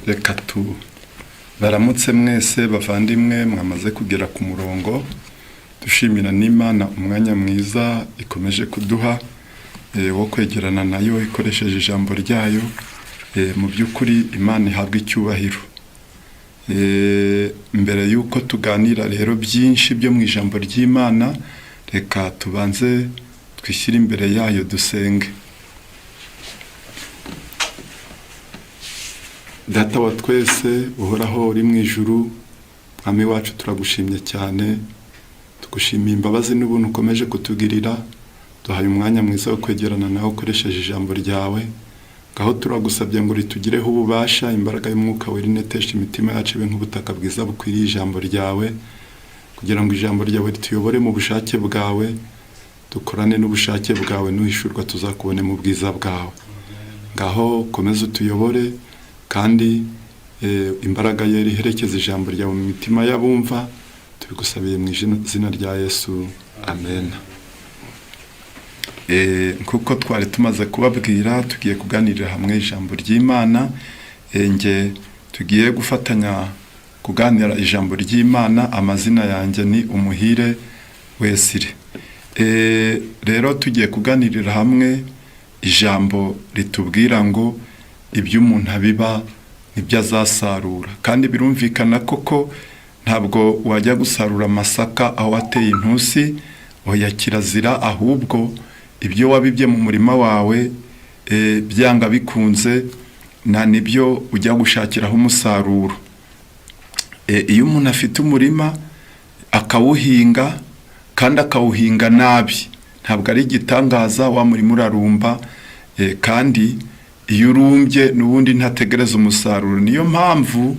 Reka tu baramutse mwese bavandimwe mwamaze kugera ku murongo. Dushimira n'Imana umwanya mwiza ikomeje kuduha wo kwegerana nayo ikoresheje ijambo ryayo. Mu by'ukuri Imana ihabwa icyubahiro. Mbere y'uko tuganira rero byinshi byo mu ijambo ry'Imana, reka tubanze twishyire imbere yayo dusenge. Data wa twese uhoraho uri mu ijuru, Mwami wacu, turagushimye cyane. Tugushimiye imbabazi n'ubuntu ukomeje kutugirira. Duhaye umwanya mwiza wo kwegerana nawe ukoresheje ijambo ryawe. Ngaho turagusabye ngo ritugireho ububasha, imbaraga y'Umwuka Wera ineteshe imitima yacu ibe nk'ubutaka bwiza bukwiriye ijambo ryawe, kugira ngo ijambo ryawe rituyobore mu bushake bwawe, dukorane n'ubushake bwawe, nuhishurwa tuzakubone mu bwiza bwawe. Ngaho komeza utuyobore, kandi imbaraga yera iherekeza ijambo ryawe mu mitima y'abumva. Tubigusabiye mu izina rya Yesu, amen. Nk'uko twari tumaze kubabwira, tugiye kuganirira hamwe ijambo ry'Imana. Nge tugiye gufatanya kuganira ijambo ry'Imana, amazina yanjye ni Umuhire Wesire. Rero tugiye kuganirira hamwe ijambo ritubwira ngo ibyo umuntu abiba nibyo azasarura. Kandi birumvikana koko, ntabwo wajya gusarura amasaka aho wateye intusi, oya, kirazira. Ahubwo ibyo wabibye mu murima wawe, byanga bikunze nta nibyo ujya gushakiraho umusaruro. Iyo umuntu afite umurima akawuhinga kandi akawuhinga nabi, ntabwo ari igitangaza, wa murima urarumba. Kandi iyo urumbye n'ubundi ntategereza umusaruro. Niyo mpamvu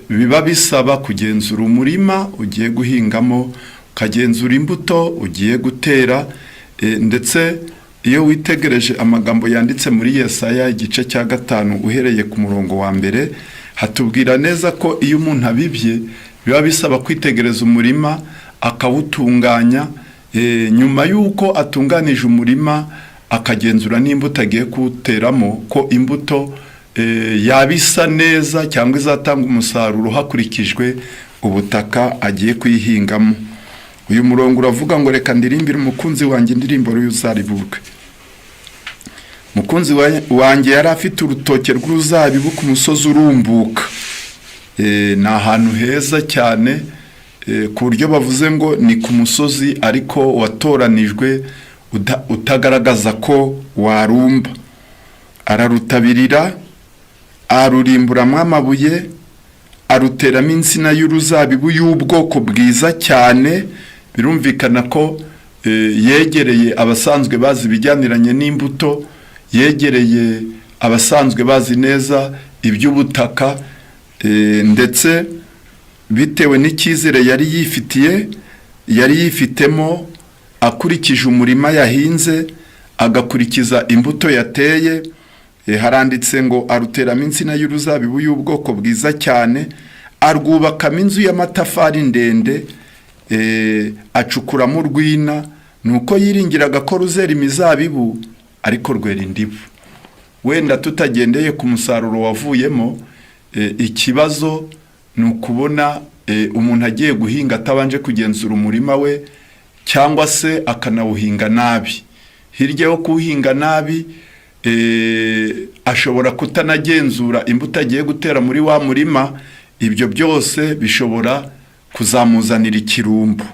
biba bisaba kugenzura umurima ugiye guhingamo, ukagenzura imbuto ugiye gutera. Ndetse iyo witegereje amagambo yanditse muri Yesaya igice cya 5 uhereye ku murongo wa 1, hatubwira neza ko iyo umuntu abibye biba bisaba kwitegereza umurima akawutunganya. Nyuma y'uko atunganije umurima, akagenzura n'imbuto agiye kuwuteramo, ko imbuto yaba isa neza cyangwa izatanga umusaruro hakurikijwe ubutaka agiye kuyihingamo. Uyu murongo uravuga ngo: "Reka ndirimbire umukunzi wanjye indirimbo y'uruzabibu rwe. Mukunzi wanjye yari afite urutoke rw'uruzabibu ku musozi urumbuka." Ni ahantu heza cyane, ku buryo bavuze ngo ni ku musozi ariko watoranijwe utagaragaza ko warumba. "Ararutabirira, arurimburamo amabuye, aruteramo insina y'uruzabibu y'ubwoko bwiza cyane." Birumvikana ko yegereye abasanzwe bazi ibijyaniranye n'imbuto, yegereye abasanzwe bazi neza iby'ubutaka. Ndetse bitewe n'icyizere yari yifitiye, yari yifitemo, akurikije umurima yahinze, agakurikiza imbuto yateye. Haranditse ngo: "Aruteramo insina y'uruzabibu y'ubwoko bwiza cyane, arwubakamo inzu y'amatafari ndende, acukuramo urwina, nuko yiringiraga ko ruzera imizabibu, ariko rwera indibu." Wenda tutagendeye ku musaruro wavuyemo, ikibazo ni ukubona umuntu agiye guhinga atabanje kugenzura umurima we, cyangwa se akanawuhinga nabi. Hirya yo kuwuhinga nabi, ashobora kutanagenzura imbuto agiye gutera muri wa murima. Ibyo byose bishobora kuzamuzanira ikirumbo.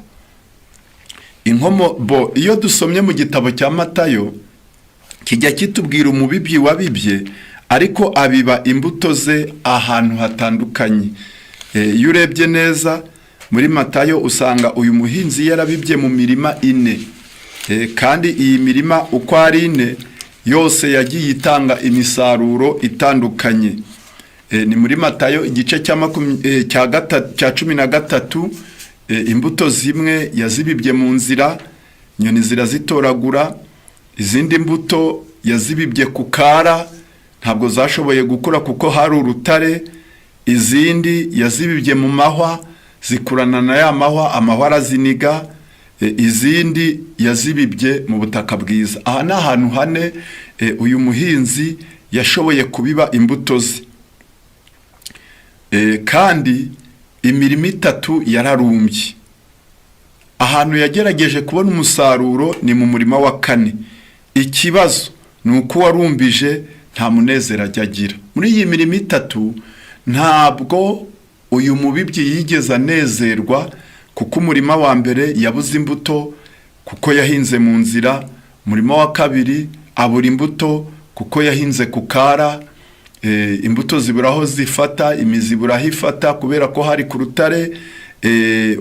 Inkomo iyo dusomye mu gitabo cya Matayo, kijya kitubwira umubibyi wabibye, ariko abiba imbuto ze ahantu hatandukanye. Iyo urebye neza muri Matayo, usanga uyu muhinzi yarabibye mu mirima ine. Kandi iyi mirima uko ari ine yose yagiye itanga imisaruro itandukanye. Ni muri Matayo igice cya 13. Imbuto zimwe yazibibye mu nzira, inyoni zirazitoragura. Izindi mbuto yazibibye ku kara, ntabwo zashoboye gukura kuko hari urutare. Izindi yazibibye mu mahwa, zikurana na ya mahwa, amahwa araziniga. Izindi yazibibye mu butaka bwiza. Aha ni ahantu hane uyu muhinzi yashoboye kubiba imbuto ze. Kandi imirima itatu yararumbye. Ahantu yagerageje kubona umusaruro ni mu murima wa kane. Ikibazo ni uko uwarumbije nta munezero ajya agira. Muri iyi mirimo itatu ntabwo uyu mubibyi yigeze anezerwa, kuko umurima wa mbere yabuze imbuto kuko yahinze mu nzira, umurima wa kabiri abura imbuto kuko yahinze ku kara, imbuto zibura aho zifata, imizi ibura aho ifata kubera ko hari ku rutare.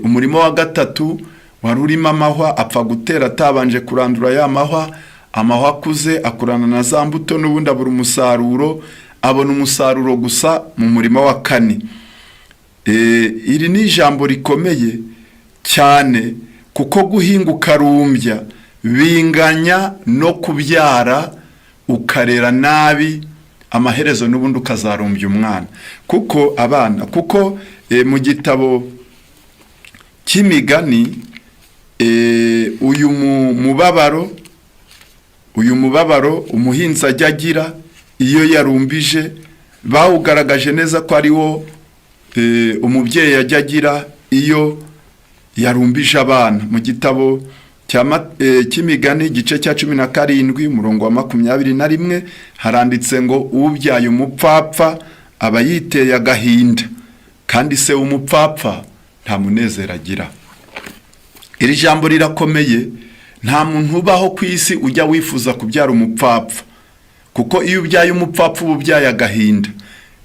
Umurima wa gatatu wari urimo amahwa, apfa gutera atabanje kurandura ya mahwa, amahwa akuze akurana na za mbuto, n'ubundi abura umusaruro, abona umusaruro gusa mu murima wa kane. Iri ni ijambo rikomeye cyane, kuko guhinga ukarumbya binganya no kubyara ukarera nabi, amaherezo n'ubundi ukazarumbya umwana, kuko abana, kuko mu gitabo cy'Imigani, uyu mubabaro umuhinzi ajya agira iyo yarumbije, bawugaragaje neza ko ari wo umubyeyi ajya agira iyo yarumbije abana. Mu gitabo cy'Imigani, igice cya 17, umurongo wa 21, haranditse ngo: "Ubyaye umupfapfa aba yiteye agahinda, kandi se w'umupfapfa nta munezero agira." Iri jambo rirakomeye. Nta muntu ubaho ku isi ujya wifuza kubyara umupfapfa, kuko iyo ubyaye umupfapfa uba ubyaye agahinda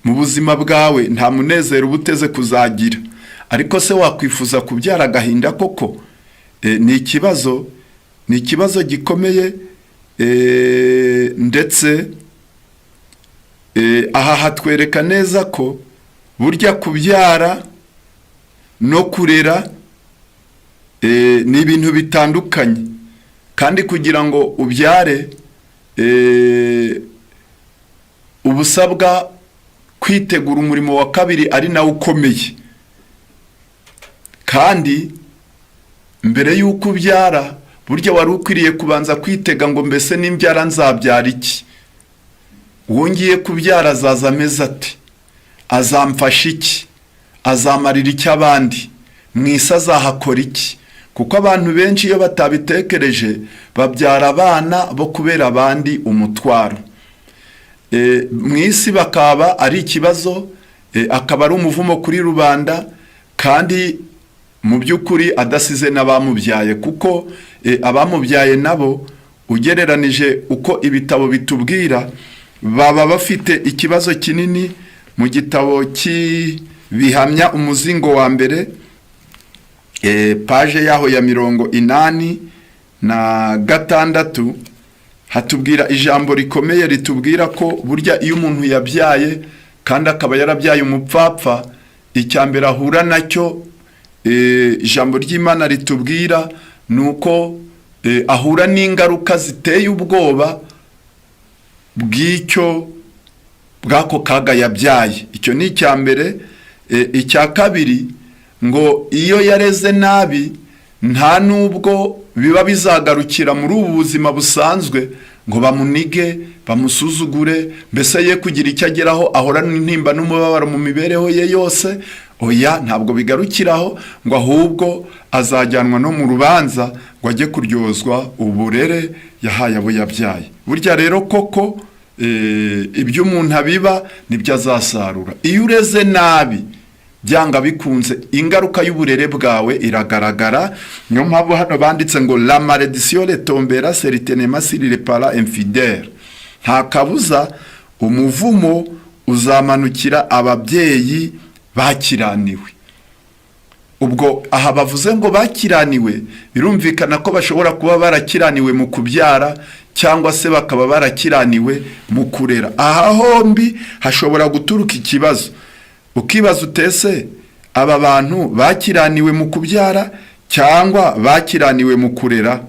mu buzima bwawe, nta munezero uba uteze kuzagira. Ariko se wakwifuza kubyara agahinda koko? Ni ikibazo gikomeye. Ndetse aha hatwereka neza ko burya kubyara no kurera ni ibintu bitandukanye, kandi kugira ngo ubyare uba usabwa kwitegura umurimo wa kabiri ari nawo ukomeye. Kandi mbere y'uko ubyara, burya wari ukwiriye kubanza kwitega ngo: "Mbese nimbyara nzabyara iki? Uwo ngiye kubyara azaza ameze ate? Azamfasha iki? Azamarira iki abandi? Mu isi azahakora iki?" Kuko abantu benshi iyo batabitekereje babyara abana bo kubera abandi umutwaro, mu isi bakaba ari ikibazo, akaba ari umuvumo kuri rubanda, kandi mu by'ukuri adasize n'abamubyaye, kuko abamubyaye nabo, ugereranije uko ibitabo bitubwira, baba bafite ikibazo kinini. Mu gitabo cy'Ibihamya, umuzingo wa mbere, page yaho ya 86, hatubwira ijambo rikomeye ritubwira ko burya iyo umuntu yabyaye kandi akaba yarabyaye umupfapfa, icya mbere ahura nacyo, ijambo ry'Imana ritubwira, ni uko ahura n'ingaruka ziteye ubwoba bw'icyo bw'ako kaga yabyaye. Icyo ni icya mbere. Icya kabiri, ngo iyo yareze nabi, nta nubwo biba bizagarukira muri ubu buzima busanzwe ngo bamunige, bamusuzugure, mbese ye kugira icyo ageraho, ahorana intimba n'umubabaro mu mibereho ye yose. Oya, ntabwo bigarukiraho, ngo ahubwo azajyanwa no mu rubanza ngo ajye kuryozwa uburere yahaye abo yabyaye. Burya rero koko, ibyo umuntu abiba nibyo azasarura. Iyo ureze nabi, byanga bikunze ingaruka y'uburere bwawe iragaragara. Niyo mpamvu hano banditse ngo: "La malédiction retombera certainement sur les parents infidèles." Nta kabuza umuvumo uzamanukira ababyeyi bakiraniwe. Ubwo aha bavuze ngo bakiraniwe, birumvikana ko bashobora kuba barakiraniwe mu kubyara cyangwa se bakaba barakiraniwe mu kurera. Aha hombi hashobora guturuka ikibazo, ukibaza utese aba bantu bakiraniwe mu kubyara cyangwa bakiraniwe mu kurera?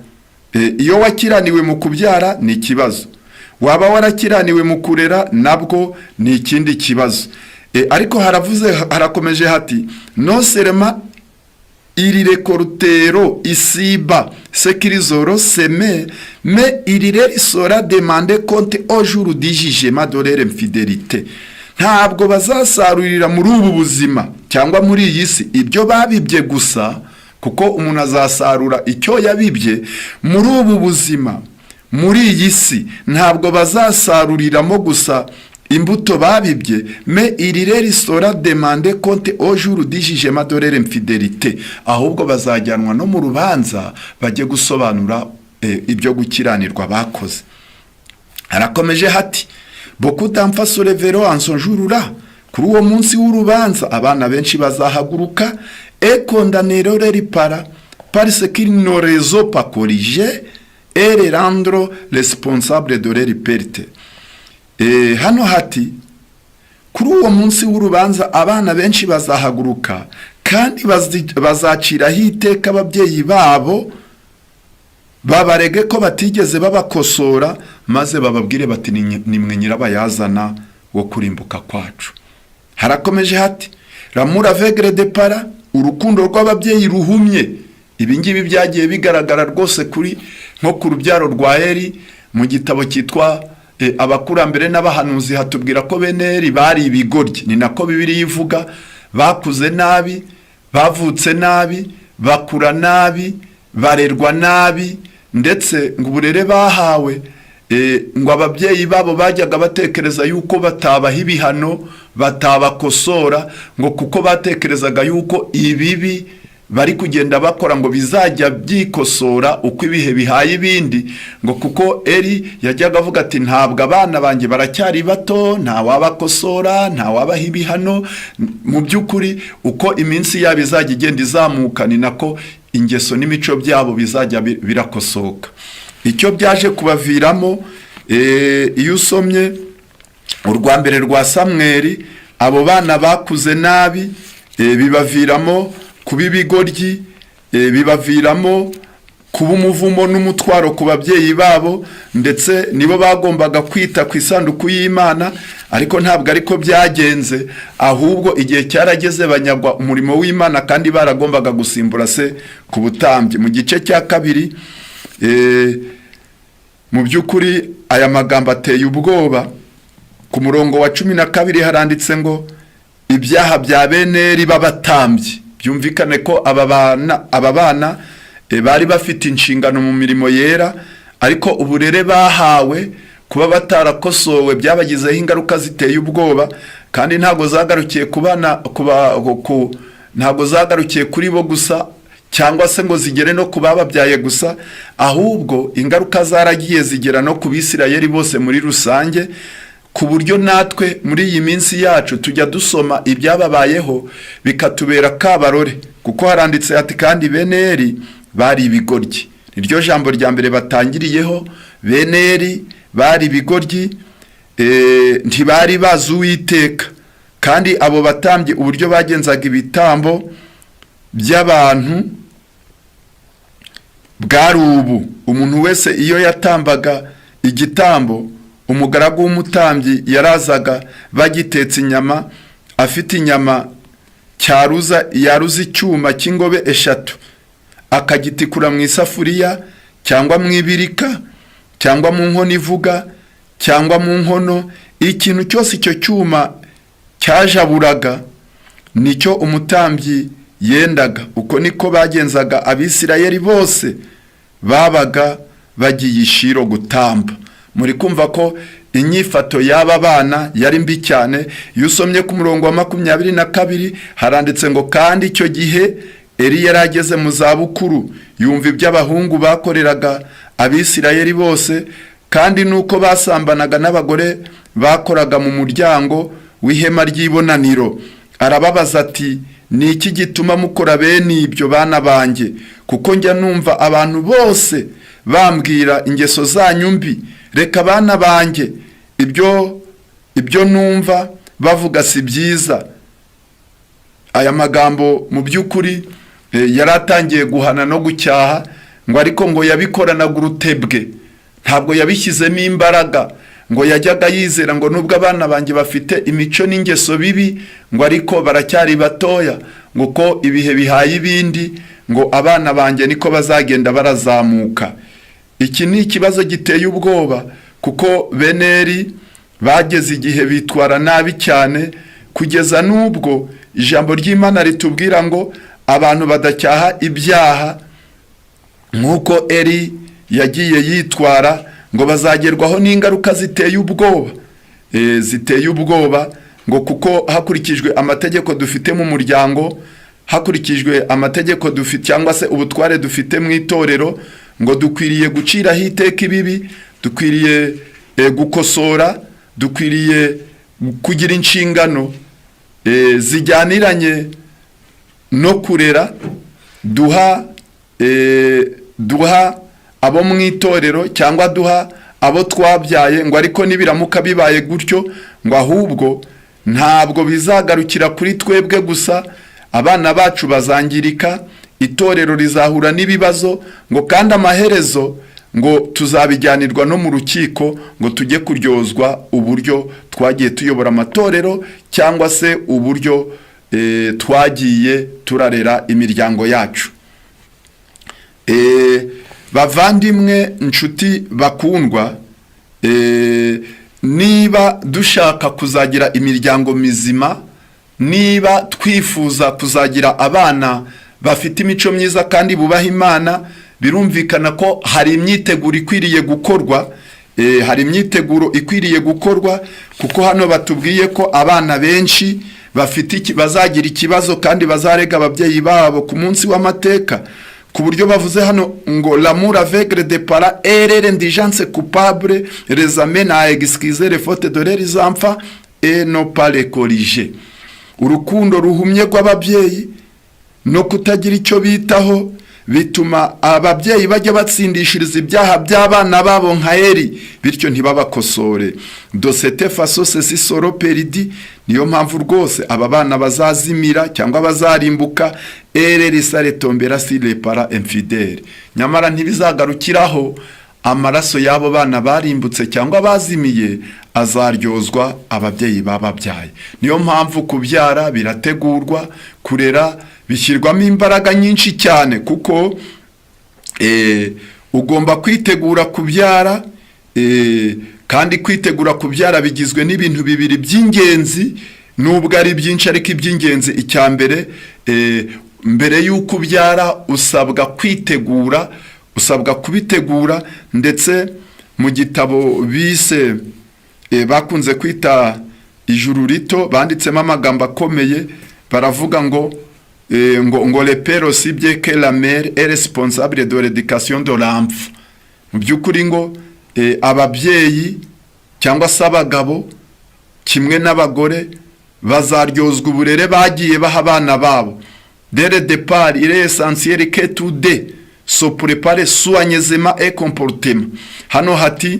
Iyo wakiraniwe mu kubyara ni ikibazo, waba warakiraniwe mu kurera nabwo ni ikindi kibazo. Ariko haravuze, harakomeje hati: "Non seulement ils récolteront ici-bas ce qu'ils auront semé, mais il leur sera demandé compte au jour du jugement de leur infidélité." Ntabwo bazasarurira muri ubu buzima cyangwa muri iyi si ibyo babibye gusa, kuko umuntu azasarura icyo yabibye muri ubu buzima, muri iyi si. Ntabwo bazasaruriramo gusa imbuto babibye, mais il leur sera demandé compte au jour du jugement de leur infidélité. Ahubwo bazajyanwa no mu rubanza, bajye gusobanura ibyo gukiranirwa bakoze. Harakomeje hati: "Beaucoup d'enfants se lèveront en ce jour-là." Kuri uwo munsi w'urubanza abana benshi bazahaguruka. "Et condamneront leurs parents parce qu'ils ne les ont pas corrigés et les rendre responsables de leur perte." Hano hati: kuri uwo munsi w'urubanza abana benshi bazahaguruka kandi bazaciraho iteka ababyeyi babo, babarege ko batigeze babakosora, maze bababwire bati: "Ni mwe nyirabayazana wo kurimbuka kwacu." Harakomeje hati: "L'amour aveugle des parents." Urukundo rw'ababyeyi ruhumye. Ibi ngibi byagiye bigaragara rwose kuri nko ku rubyaro rwa Eri. Mu gitabo cyitwa Abakurambere n'Abahanuzi hatubwira ko bene Eri bari ibigoryi. Ni nako Bibiliya ivuga. Bakuze nabi, bavutse nabi, bakura nabi, barerwa nabi, ndetse ngo uburere bahawe, ngo ababyeyi babo bajyaga batekereza yuko batabaha ibihano, batabakosora, ngo kuko batekerezaga yuko ibibi bari kugenda bakora ngo bizajya byikosora uko ibihe bihaye ibindi, ngo kuko Eri yajyaga avuga ati: "Ntabwo, abana banjye baracyari bato, nta wabakosora, nta wabaha ibihano." Mu by'ukuri, uko iminsi yabo izajya igenda izamuka, ni nako ingeso n'imico byabo bizajya birakosoka. Icyo byaje kubaviramo, iyo usomye urwa mbere rwa Samweri, abo bana bakuze nabi, bibaviramo kuba ibigoryi, bibaviramo kuba umuvumo n'umutwaro ku babyeyi babo. Ndetse nibo bagombaga kwita ku isanduku y'Imana, ariko ntabwo ariko byagenze. Ahubwo igihe cyarageze banyagwa umurimo w'Imana, kandi baragombaga gusimbura se ku butambyi. Mu gice cya kabiri, mu by'ukuri aya magambo ateye ubwoba. Ku murongo wa 12 haranditse ngo: "Ibyaha bya bene Eri b'abatambyi." Byumvikane ko aba bana bari bafite inshingano mu mirimo yera, ariko uburere bahawe, kuba batarakosowe, byabagizeho ingaruka ziteye ubwoba. Kandi ntabwo zagarukiye ku bana ntabwo zagarukiye kuri bo gusa, cyangwa se ngo zigere no ku bababyaye gusa. Ahubwo ingaruka zaragiye zigera no ku Bisirayeli bose muri rusange, ku buryo natwe muri iyi minsi yacu tujya dusoma ibyababayeho bikatubera kabarore. Kuko haranditse ati: "Kandi bene Eri bari ibigoryi." Niryo jambo rya mbere batangiriyeho. Bene Eri bari ibigoryi, ntibari bazi Uwiteka. Kandi abo batambyi, uburyo bagenzaga ibitambo by'abantu bwari ubu: umuntu wese iyo yatambaga igitambo, umugaragu w'umutambyi yarazaga bagitetse inyama, afite inyama cyaruza, yaruza icyuma cy'ingobe eshatu, akagitikura mu isafuriya cyangwa mu ibirika cyangwa mu nkono ivuga cyangwa mu nkono. Ikintu cyose icyo cyuma cyajaburaga nicyo umutambyi yendaga. Uko niko bagenzaga Abisirayeli bose babaga bagiye i Shilo gutamba. Muri kumva ko inyifato y'aba bana yari mbi cyane. Iyo usomye ku murongo wa 22 haranditse ngo: "Kandi icyo gihe Eri yari ageze mu zabukuru, yumva ibyo abahungu bakoreraga Abisirayeli bose, kandi nuko basambanaga n'abagore bakoraga mu muryango w'ihema ry'ibonaniro. Arababaza ati: 'Ni iki gituma mukora bene ibyo, bana banjye? Kuko njya numva abantu bose bambwira ingeso zanyu mbi. Reka, bana banjye, ibyo numva bavuga si byiza.'" Aya magambo mu by'ukuri yari atangiye guhana no gucyaha, ngo ariko ngo yabikoranaga urutebwe, ntabwo yabishyizemo imbaraga. Ngo yajyaga yizera ngo nubwo abana banjye bafite imico n'ingeso bibi, ngo ariko baracyari batoya, ngo ko ibihe bihaye ibindi, ngo abana banjye niko bazagenda barazamuka. Iki ni ikibazo giteye ubwoba, kuko bene Eri Bageze igihe bitwara nabi cyane, kugeza n'ubwo ijambo ry'Imana ritubwira ngo abantu badacyaha ibyaha nk'uko Eri yagiye yitwara, ngo bazagerwaho n'ingaruka ziteye ubwoba, ziteye ubwoba, ngo kuko hakurikijwe amategeko dufite mu muryango, hakurikijwe amategeko dufite cyangwa se ubutware dufite mu itorero, ngo dukwiriye guciraho iteka ibibi, dukwiriye gukosora, dukwiriye kugira inshingano zijyaniranye no kurera duha abo mu itorero cyangwa duha abo twabyaye. Ngo ariko nibiramuka bibaye gutyo, ngo ahubwo ntabwo bizagarukira kuri twebwe gusa, abana bacu bazangirika, itorero rizahura n'ibibazo, ngo kandi amaherezo ngo tuzabijyanirwa no mu rukiko, ngo tujye kuryozwa uburyo twagiye tuyobora amatorero cyangwa se uburyo twagiye turarera imiryango yacu. Bavandimwe, inshuti bakundwa, niba dushaka kuzagira imiryango mizima, niba twifuza kuzagira abana bafite imico myiza kandi bubaha Imana, birumvikana ko hari imyiteguro ikwiriye gukorwa. Hari imyiteguro ikwiriye gukorwa, kuko hano batubwiye ko abana benshi bafite bazagira ikibazo kandi bazarega ababyeyi babo ku munsi w'amateka, ku buryo bavuze hano ngo "L'amour aveugle des parents et leur indigence coupable les amène à excuser les fautes de leurs enfants et ne pas les corriger." Urukundo ruhumye rw'ababyeyi no kutagira icyo bitaho bituma ababyeyi bajya batsindishiriza ibyaha by'abana babo nka Eri, bityo ntibabakosore. "De cette façon, ceux-ci seront perdus." Niyo mpamvu rwose aba bana bazazimira cyangwa bazarimbuka. "Et leur sang retombera sur les parents infidèles." Nyamara ntibizagarukiraho, amaraso y'abo bana barimbutse cyangwa bazimiye azaryozwa ababyeyi bababyaye. Niyo mpamvu kubyara birategurwa, kurera bishyirwamo imbaraga nyinshi cyane, kuko ugomba kwitegura kubyara, kandi kwitegura kubyara bigizwe n'ibintu bibiri by'ingenzi, nubwo ari byinshi, ariko iby'ingenzi, icya mbere, mbere y'uko ubyara usabwa kwitegura, usabwa kubitegura. Ndetse mu gitabo bise, bakunze kwita Ijuru Rito, banditsemo amagambo akomeye, baravuga ngo "Le père aussi bien que la mère est responsable de l'éducation de l'enfant." Mu by'ukuri ngo ababyeyi cyangwa se abagabo kimwe n'abagore bazaryozwa uburere bagiye baha abana babo. "Dès le départ, il est essentiel que tous deux se préparent soigneusement et comportement." Hano hati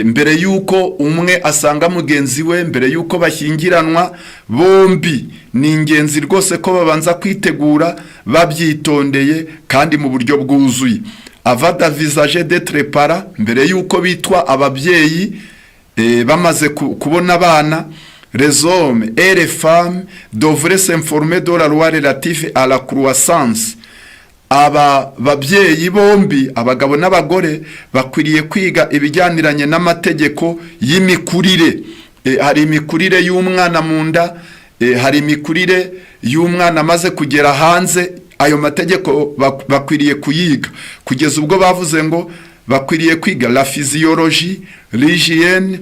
mbere y'uko umwe asanga mugenzi we, mbere y'uko bashyingiranwa, bombi ni ingenzi rwose ko babanza kwitegura babyitondeye kandi mu buryo bwuzuye. "Avant d'envisager d'être parents", mbere y'uko bitwa ababyeyi, bamaze kubona abana, "les hommes et les femmes devraient s'informer de la loi relative à la croissance." Aba babyeyi bombi, abagabo n'abagore, bakwiriye kwiga ibijyaniranye n'amategeko y'imikurire. Hari imikurire y'umwana mu nda, hari imikurire y'umwana amaze kugera hanze. Ayo mategeko bakwiriye kuyiga, kugeza ubwo bavuze ngo bakwiriye kwiga la physiologie, l'hygiène,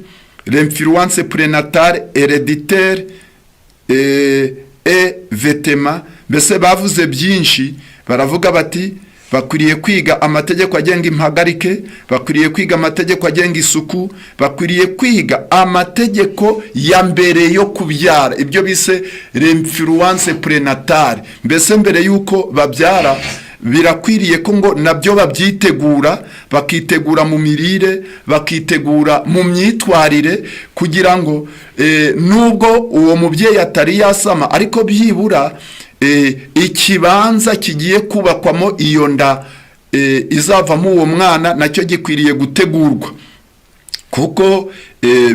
l'influence prénatale héréditaire et vêtements. Mbese bavuze byinshi, baravuga bati bakwiriye kwiga amategeko agenga impagarike, bakwiriye kwiga amategeko agenga isuku, bakwiriye kwiga amategeko ya mbere yo kubyara, ibyo bise l'influence prénatale. Mbese mbere y'uko babyara, birakwiriye ko ngo nabyo babyitegura, bakitegura mu mirire, bakitegura mu myitwarire, kugira ngo nubwo uwo mubyeyi atari yasama, ariko byibura ikibanza kigiye kubakwamo iyo nda izavamo uwo mwana nacyo gikwiriye gutegurwa, kuko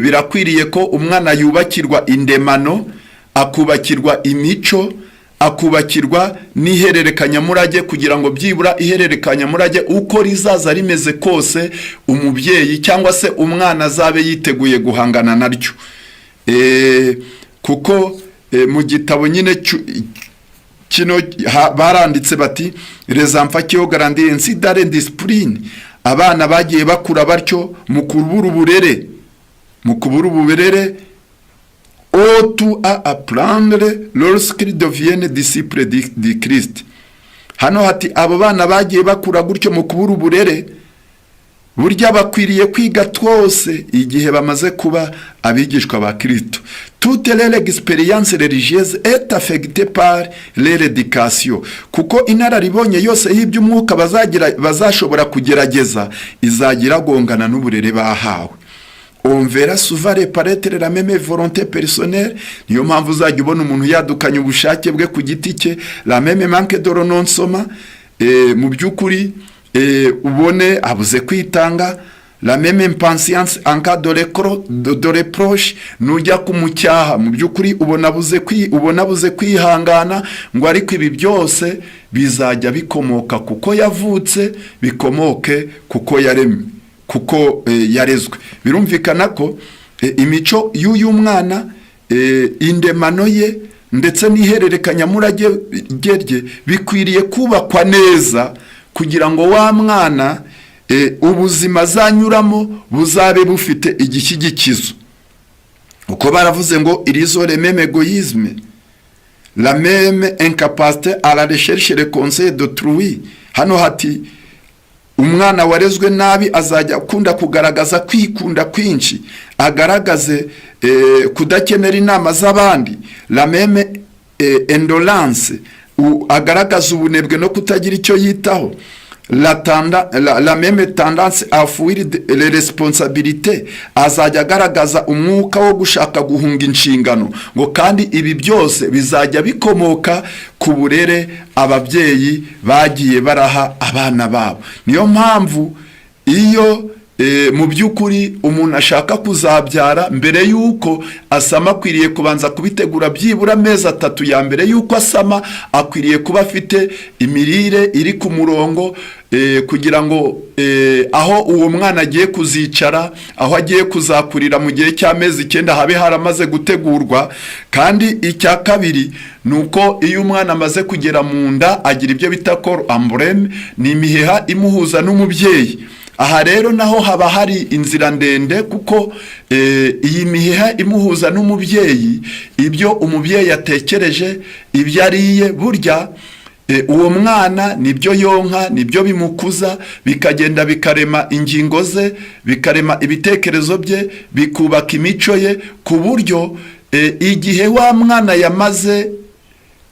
birakwiriye ko umwana yubakirwa indemano, akubakirwa imico. Akubakirwa n'ihererekanyamurage, kugira ngo byibura ihererekanyamurage uko rizaza rimeze kose, umubyeyi cyangwa se umwana azabe yiteguye guhangana naryo. Kuko mu gitabo nyine kino baranditse bati: "Les enfants qui ont grandi ainsi dans l'indiscipline", abana bagiye bakura batyo mu kubura uburere, "ont tout à apprendre lorsqu'ils deviennent disciples du Christ." Hano hati abo bana bagiye bakura gutyo mu kubura uburere, burya bakwiriye kwiga twose igihe bamaze kuba abigishwa ba Kristo. "Toute leur expérience religieuse est affectée par leur éducation", kuko inararibonye yose y'iby'umwuka bazagira, bazashobora kugerageza, izagira agongana n'uburere bahawe. "On verra souvent reparaître la même volonté personnelle", niyo mpamvu uzajya ubona umuntu yadukanye ubushake bwe ku giti cye, "la même manque de renoncement", mu by'ukuri ubone abuze kwitanga, "la même impatience en cas de reproche", nujya kumucyaha, mu by'ukuri ubona abuze kwihangana. Ngo ariko ibi byose bizajya bikomoka kuko yavutse, bikomoke kuko yaremwe, kuko yarezwe. Birumvikana ko imico y'uyu mwana, indemano ye ndetse n'ihererekanyamurage rye bikwiriye kubakwa neza, kugira ngo wa mwana ubuzima azanyuramo buzabe bufite igishyigikizo. Uko baravuze ngo "ils ont le même égoïsme, la même incapacité à la recherche le conseil d'autrui". Hano hati umwana warezwe nabi azajya akunda kugaragaza kwikunda kwinshi, agaragaze kudakenera inama z'abandi, "la même indolence", agaragaza ubunebwe no kutagira icyo yitaho, "la même tendance à fuir les responsabilités", azajya agaragaza umwuka wo gushaka guhunga inshingano. Ngo kandi ibi byose bizajya bikomoka ku burere ababyeyi bagiye baraha abana babo. Niyo mpamvu iyo mu by'ukuri umuntu ashaka kuzabyara, mbere y'uko asama akwiriye kubanza kubitegura. Byibura amezi 3 ya mbere y'uko asama akwiriye kuba afite imirire iri ku murongo, kugira ngo aho uwo mwana agiye kuzicara, aho agiye kuzakurira mu gihe cy'amezi 9, habe haramaze gutegurwa. Kandi icya kabiri ni uko iyo umwana amaze kugera mu nda agira ibyo bita corps emblème, ni imiheha imuhuza n'umubyeyi. Aha rero naho haba hari inzira ndende, kuko iyi miheha imuhuza n'umubyeyi, ibyo umubyeyi yatekereje, ibyo ariye, burya uwo mwana nibyo yonka, nibyo bimukuza, bikagenda bikarema ingingo ze, bikarema ibitekerezo bye, bikubaka imico ye, ku buryo igihe wa mwana yamaze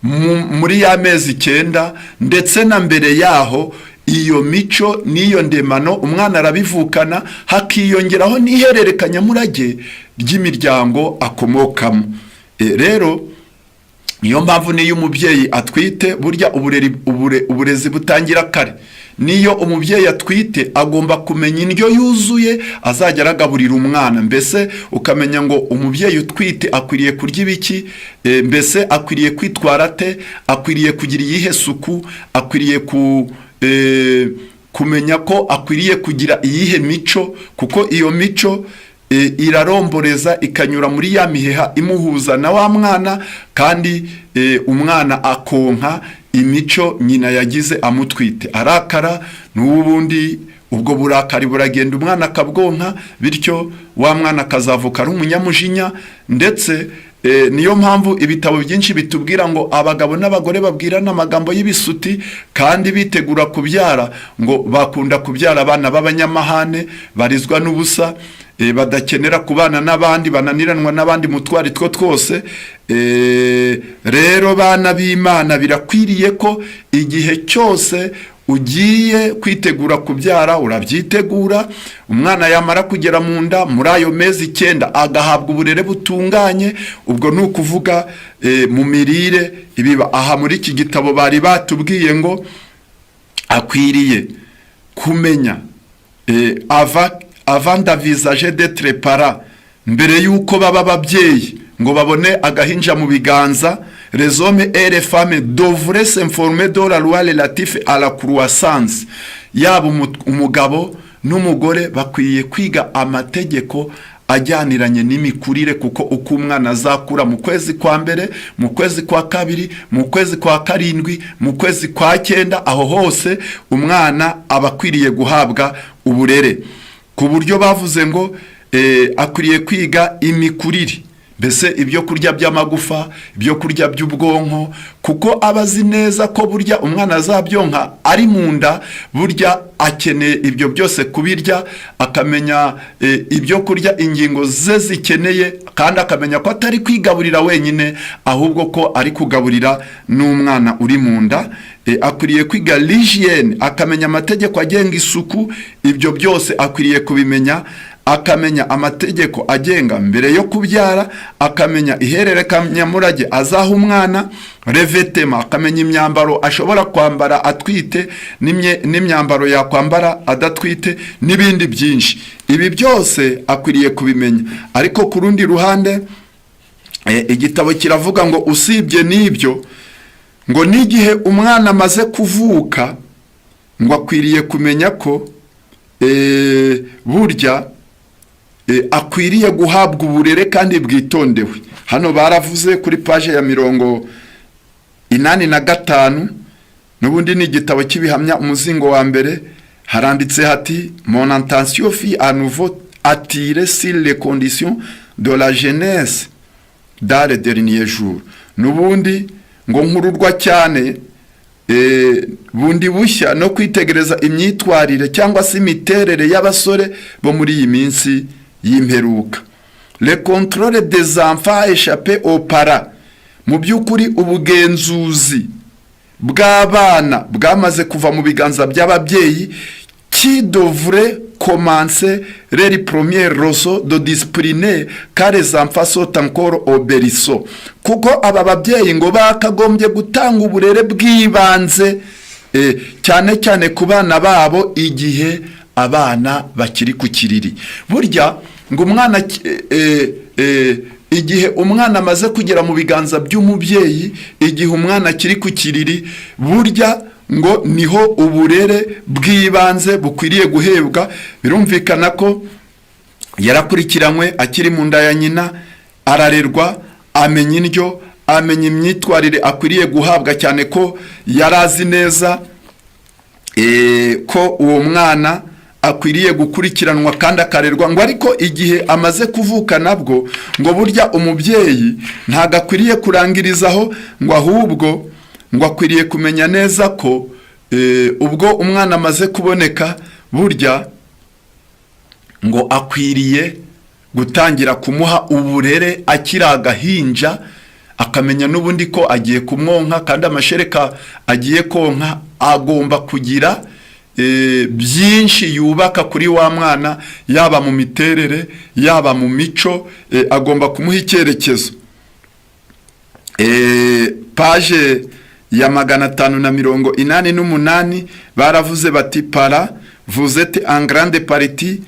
muri ya mezi 9 ndetse na mbere yaho, iyo mico n'iyo ndemano umwana arabivukana, hakiyongeraho n'ihererekanyamurage ry'imiryango akomokamo. Rero niyo mpamvu n'iyo umubyeyi atwite, burya uburezi butangira kare. Niyo umubyeyi atwite agomba kumenya indyo yuzuye azajya aragaburira umwana. Mbese ukamenya ngo umubyeyi utwite akwiriye kurya ibiki, mbese akwiriye kwitwara ate, akwiriye kugira iyihe suku, akwiriye kumenya ko akwiriye kugira iyihe mico, kuko iyo mico iraromboreza ikanyura muri ya miheha imuhuza na wa mwana, kandi umwana akonka imico nyina yagize amutwite. Arakara n'ubundi, ubwo burakari buragenda umwana akabwonka, bityo wa mwana akazavuka ari umunyamujinya. Ndetse niyo mpamvu ibitabo byinshi bitubwira ngo abagabo n'abagore babwirana amagambo y'ibisuti kandi bitegura kubyara, ngo bakunda kubyara abana b'abanyamahane, barizwa n'ubusa, badakenera kubana n'abandi, bananiranwa n'abandi mu twari two twose. Rero bana b'Imana, birakwiriye ko igihe cyose ugiye kwitegura kubyara urabyitegura. Umwana yamara kugera mu nda muri ayo mezi 9, agahabwa uburere butunganye. Ubwo ni ukuvuga mu mirire ibiba. Aha muri iki gitabo bari batubwiye ngo akwiriye kumenya avant d'envisager d'être parent, mbere y'uko baba ababyeyi. ngo babone agahinja mu biganza. Les hommes et les femmes devraient s'informer de la loi relative à la croissance. Yaba umugabo n'umugore bakwiye kwiga amategeko ajyaniranye n'imikurire, kuko uko umwana azakura mu kwezi kwa mbere, mu kwezi kwa kabiri, mu kwezi kwa karindwi, mu kwezi kwa cyenda, aho hose umwana aba akwiriye guhabwa uburere, ku buryo bavuze ngo akwiriye kwiga imikurire, mbese ibyo kurya by'amagufa, ibyo kurya by'ubwonko, kuko aba azi neza ko burya umwana azabyonka ari mu nda. Burya akeneye ibyo byose kubirya, akamenya ibyo kurya ingingo ze zikeneye, kandi akamenya ko atari kwigaburira wenyine, ahubwo ko ari kugaburira n'umwana uri mu nda. Akwiriye kwiga l'hygiène, akamenya amategeko agenga isuku. Ibyo byose akwiriye kubimenya, akamenya amategeko agenga mbere yo kubyara, akamenya ihererekanyamurage azaha umwana, les vêtements, akamenya imyambaro ashobora kwambara atwite n'imyambaro yakwambara adatwite, n'ibindi byinshi. Ibi byose akwiriye kubimenya. Ariko ku rundi ruhande, igitabo kiravuga ngo usibye n'ibyo, ngo n'igihe umwana amaze kuvuka, ngo akwiriye kumenya ko burya akwiriye guhabwa uburere kandi bwitondewe. Hano baravuze kuri page ya 85, n'ubundi ni igitabo cy'Ibihamya, umuzingo wa mbere, haranditse hati: "Mon attention fut à nouveau attirée sur les conditions de la jeunesse dans les derniers jours." N'ubundi ngo nkururwa cyane bundi bushya no kwitegereza imyitwarire cyangwa se imiterere y'abasore bo muri iyi minsi y'imperuka. "Le contrôle des enfants a échappé aux parents." Mu by'ukuri ubugenzuzi bw'abana bwamaze kuva mu biganza by'ababyeyi. "Qui devrait commencer les premières leçons de discipline car les enfants sont encore au berceau." Kuko aba babyeyi ngo bakagombye gutanga uburere bw'ibanze, cyane cyane ku bana babo igihe abana bakiri ku kiriri. Burya ngo umwana igihe umwana amaze kugera mu biganza by'umubyeyi, igihe umwana akiri ku kiriri, burya ngo niho uburere bw'ibanze bukwiriye guhebwa. Birumvikana ko yarakurikiranywe akiri mu nda ya nyina, ararerwa, amenya indyo, amenya imyitwarire akwiriye guhabwa, cyane ko yari azi neza ko uwo mwana akwiriye gukurikiranwa kandi akarerwa. Ngo ariko igihe amaze kuvuka nabwo, ngo burya umubyeyi ntabwo akwiriye kurangirizaho, ngo ahubwo ngo akwiriye kumenya neza ko ubwo umwana amaze kuboneka, burya ngo akwiriye gutangira kumuha uburere akiri agahinja, akamenya n'ubundi ko agiye kumwonka, kandi amashereka agiye konka agomba kugira byinshi yubaka kuri wa mwana, yaba mu miterere, yaba mu mico, agomba kumuha icyerekezo. Page ya 588 baravuze bati: "Parents, vous êtes en grande partie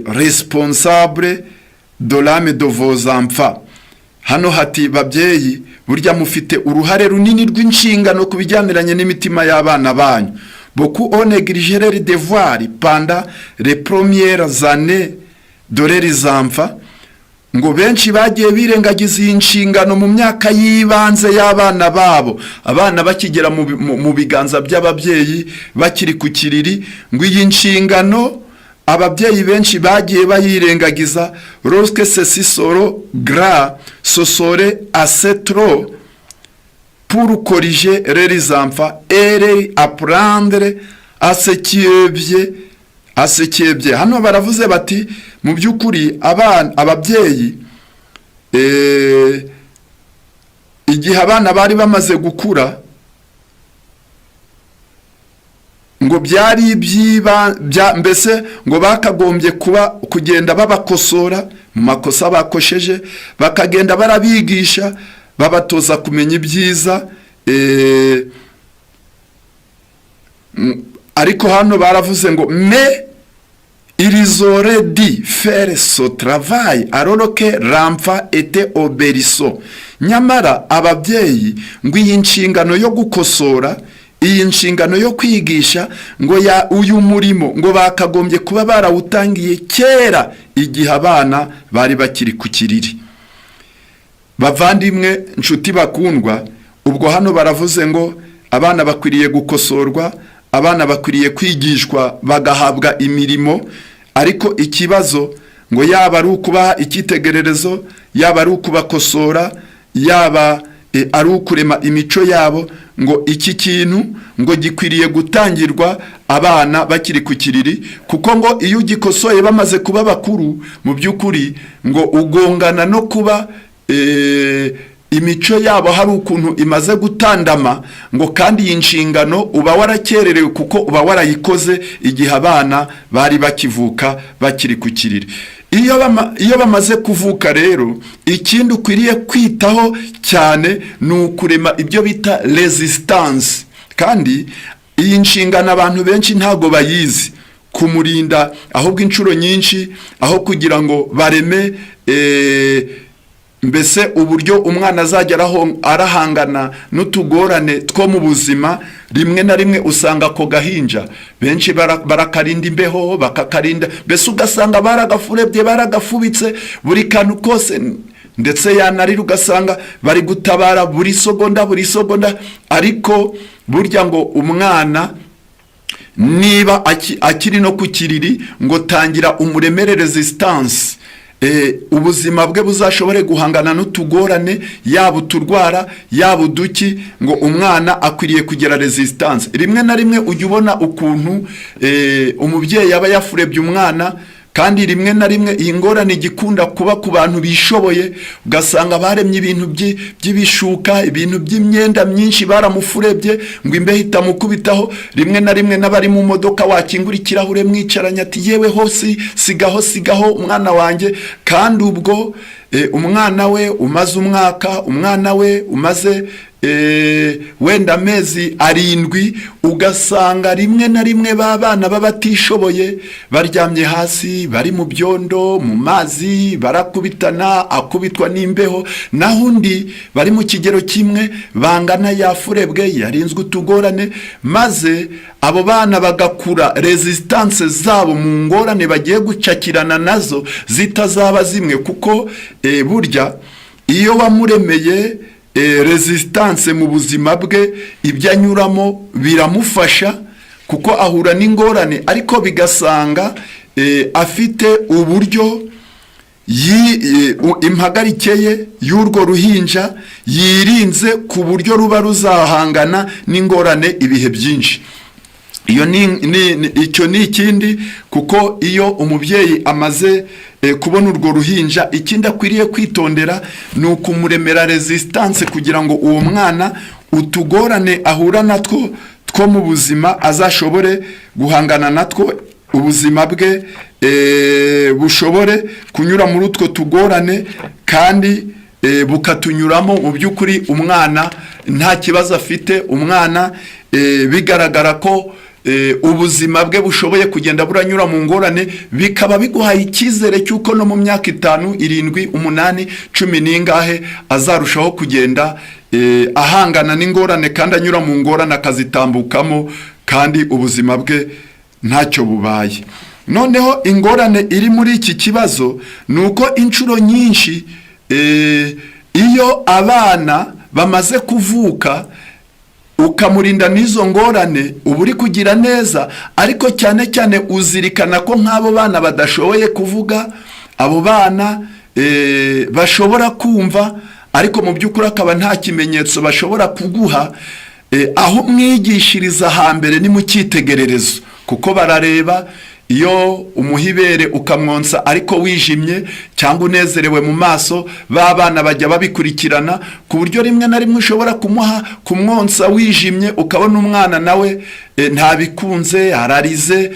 responsable de l'âme de vos enfants." Hano hati: babyeyi, burya mufite uruhare runini rw'inshingano ku bijyaniranye n'imitima y'abana banyu. "Beaucoup ont négligé leur devoir pendant les premières années de leurs enfants." Ngo benshi bagiye birengagiza iyi nshingano mu myaka y'ibanze y'abana babo, abana bakigera mu biganza by'ababyeyi, bakiri ku kiriri. Ngo iyi nshingano ababyeyi benshi bagiye bayirengagiza. "Lorsque ceux-ci seront grands, ce sera assez tôt pour corriger leurs enfants et leur apprendre à ce qui est bien, à ce qui est bien." Hano baravuze bati mu by'ukuri abana, ababyeyi, igihe abana bari bamaze gukura, ngo byari ibyiba mbese ngo bakagombye kuba kugenda babakosora mu makosa bakosheje, bakagenda barabigisha, babatoza kumenya ibyiza. Ariko hano baravuze ngo: "Mais Ils auraient dû faire ce travail alors que l'enfant était au berceau. Nyamara ababyeyi ngo iyi nshingano yo gukosora, iyi nshingano yo kwigisha, ngo ya uyu murimo ngo bakagombye kuba barawutangiye kera, igihe abana bari bakiri ku kiriri. Bavandimwe, nshuti bakundwa, ubwo hano baravuze ngo abana bakwiriye gukosorwa, abana bakwiriye kwigishwa, bagahabwa imirimo. Ariko ikibazo ngo yaba ari ukubaha icyitegererezo, yaba ari ukubakosora, yaba ari ukurema imico yabo, ngo iki kintu ngo gikwiriye gutangirwa abana bakiri ku kiriri, kuko ngo iyo ugikosoye bamaze kuba bakuru, mu by'ukuri ngo ugongana no kuba imico yabo hari ukuntu imaze gutandama, ngo kandi iyi nshingano uba warakererewe, kuko uba warayikoze igihe abana bari bakivuka, bakiri ku kiriri. Iyo bamaze kuvuka rero, ikindi ukwiriye kwitaho cyane ni ukurema ibyo bita resistance. Kandi iyi nshingano abantu benshi ntabwo bayizi, kumurinda. Ahubwo inshuro nyinshi, aho kugira ngo bareme mbese uburyo umwana azajya arahangana n'utugorane two mu buzima, rimwe na rimwe usanga ako gahinja benshi barakarinda imbeho, bakakarinda, mbese ugasanga baragafurebye, baragafubitse buri kantu kose, ndetse yanarira ugasanga bari gutabara buri segonda, buri segonda. Ariko burya ngo umwana niba akiri no ku kiriri, ngo tangira umuremere resistance, ubuzima bwe buzashobore guhangana n'utugorane, yaba uturwara, yaba uduki. Ngo umwana akwiriye kugira resistance. Rimwe na rimwe ujya ubona ukuntu umubyeyi aba yafurebye umwana, kandi rimwe na rimwe iyi ngorane igikunda kuba ku bantu bishoboye, ugasanga baremye ibintu by'ibishuka, ibintu by'imyenda myinshi, baramufurebye ngo imbeho itamukubitaho. Rimwe na rimwe n'abari mu modoka, wakingura ikirahure mwicaranye, ati: "Yewe hose, sigaho, sigaho umwana wanjye." Kandi ubwo umwana we umaze umwaka, umwana we umaze wenda amezi 7, ugasanga rimwe na rimwe ba bana b'abatishoboye baryamye hasi, bari mu byondo, mu mazi, barakubitana, akubitwa n'imbeho, naho undi bari mu kigero kimwe bangana yafurebwe, yarinzwe utugorane. Maze abo bana bagakura resistance zabo mu ngorane bagiye gucakirana nazo zitazaba zimwe, kuko burya iyo wamuremeye resistance mu buzima bwe, ibyo anyuramo biramufasha, kuko ahura n'ingorane ariko bigasanga afite uburyo impagarike ye y'urwo ruhinja yirinze, ku buryo ruba ruzahangana n'ingorane ibihe byinshi. Iyo ni icyo ni ikindi, kuko iyo umubyeyi amaze kubona urwo ruhinja, ikindi akwiriye kwitondera ni ukumuremera resistance, kugira ngo uwo mwana utugorane ahura natwo two mu buzima azashobore guhangana natwo, ubuzima bwe bushobore kunyura muri utwo tugorane kandi bukatunyuramo mu by'ukuri umwana nta kibazo afite, umwana bigaragara ko ubuzima bwe bushoboye kugenda buranyura mu ngorane, bikaba biguhaye icyizere cy'uko no mu myaka 5, 7, 8, cumi n'ingahe azarushaho kugenda ahangana n'ingorane, kandi anyura mu ngorane akazitambukamo, kandi ubuzima bwe ntacyo bubaye. Noneho ingorane iri muri iki kibazo ni uko inshuro nyinshi iyo abana bamaze kuvuka ukamurinda n'izo ngorane, uba uri kugira neza. Ariko cyane cyane uzirikana ko nk'abo bana badashoboye kuvuga, abo bana bashobora kumva ariko mu by'ukuri akaba nta kimenyetso bashobora kuguha, aho umwigishiriza hambere ni mu cyitegererezo, kuko barareba. Iyo umuha ibere ukamwonsa ariko wijimye cyangwa unezerewe mu maso, ba bana bajya babikurikirana, ku buryo rimwe na rimwe ushobora kumuha kumwonsa wijimye, ukabona umwana nawe ntabikunze, ararize.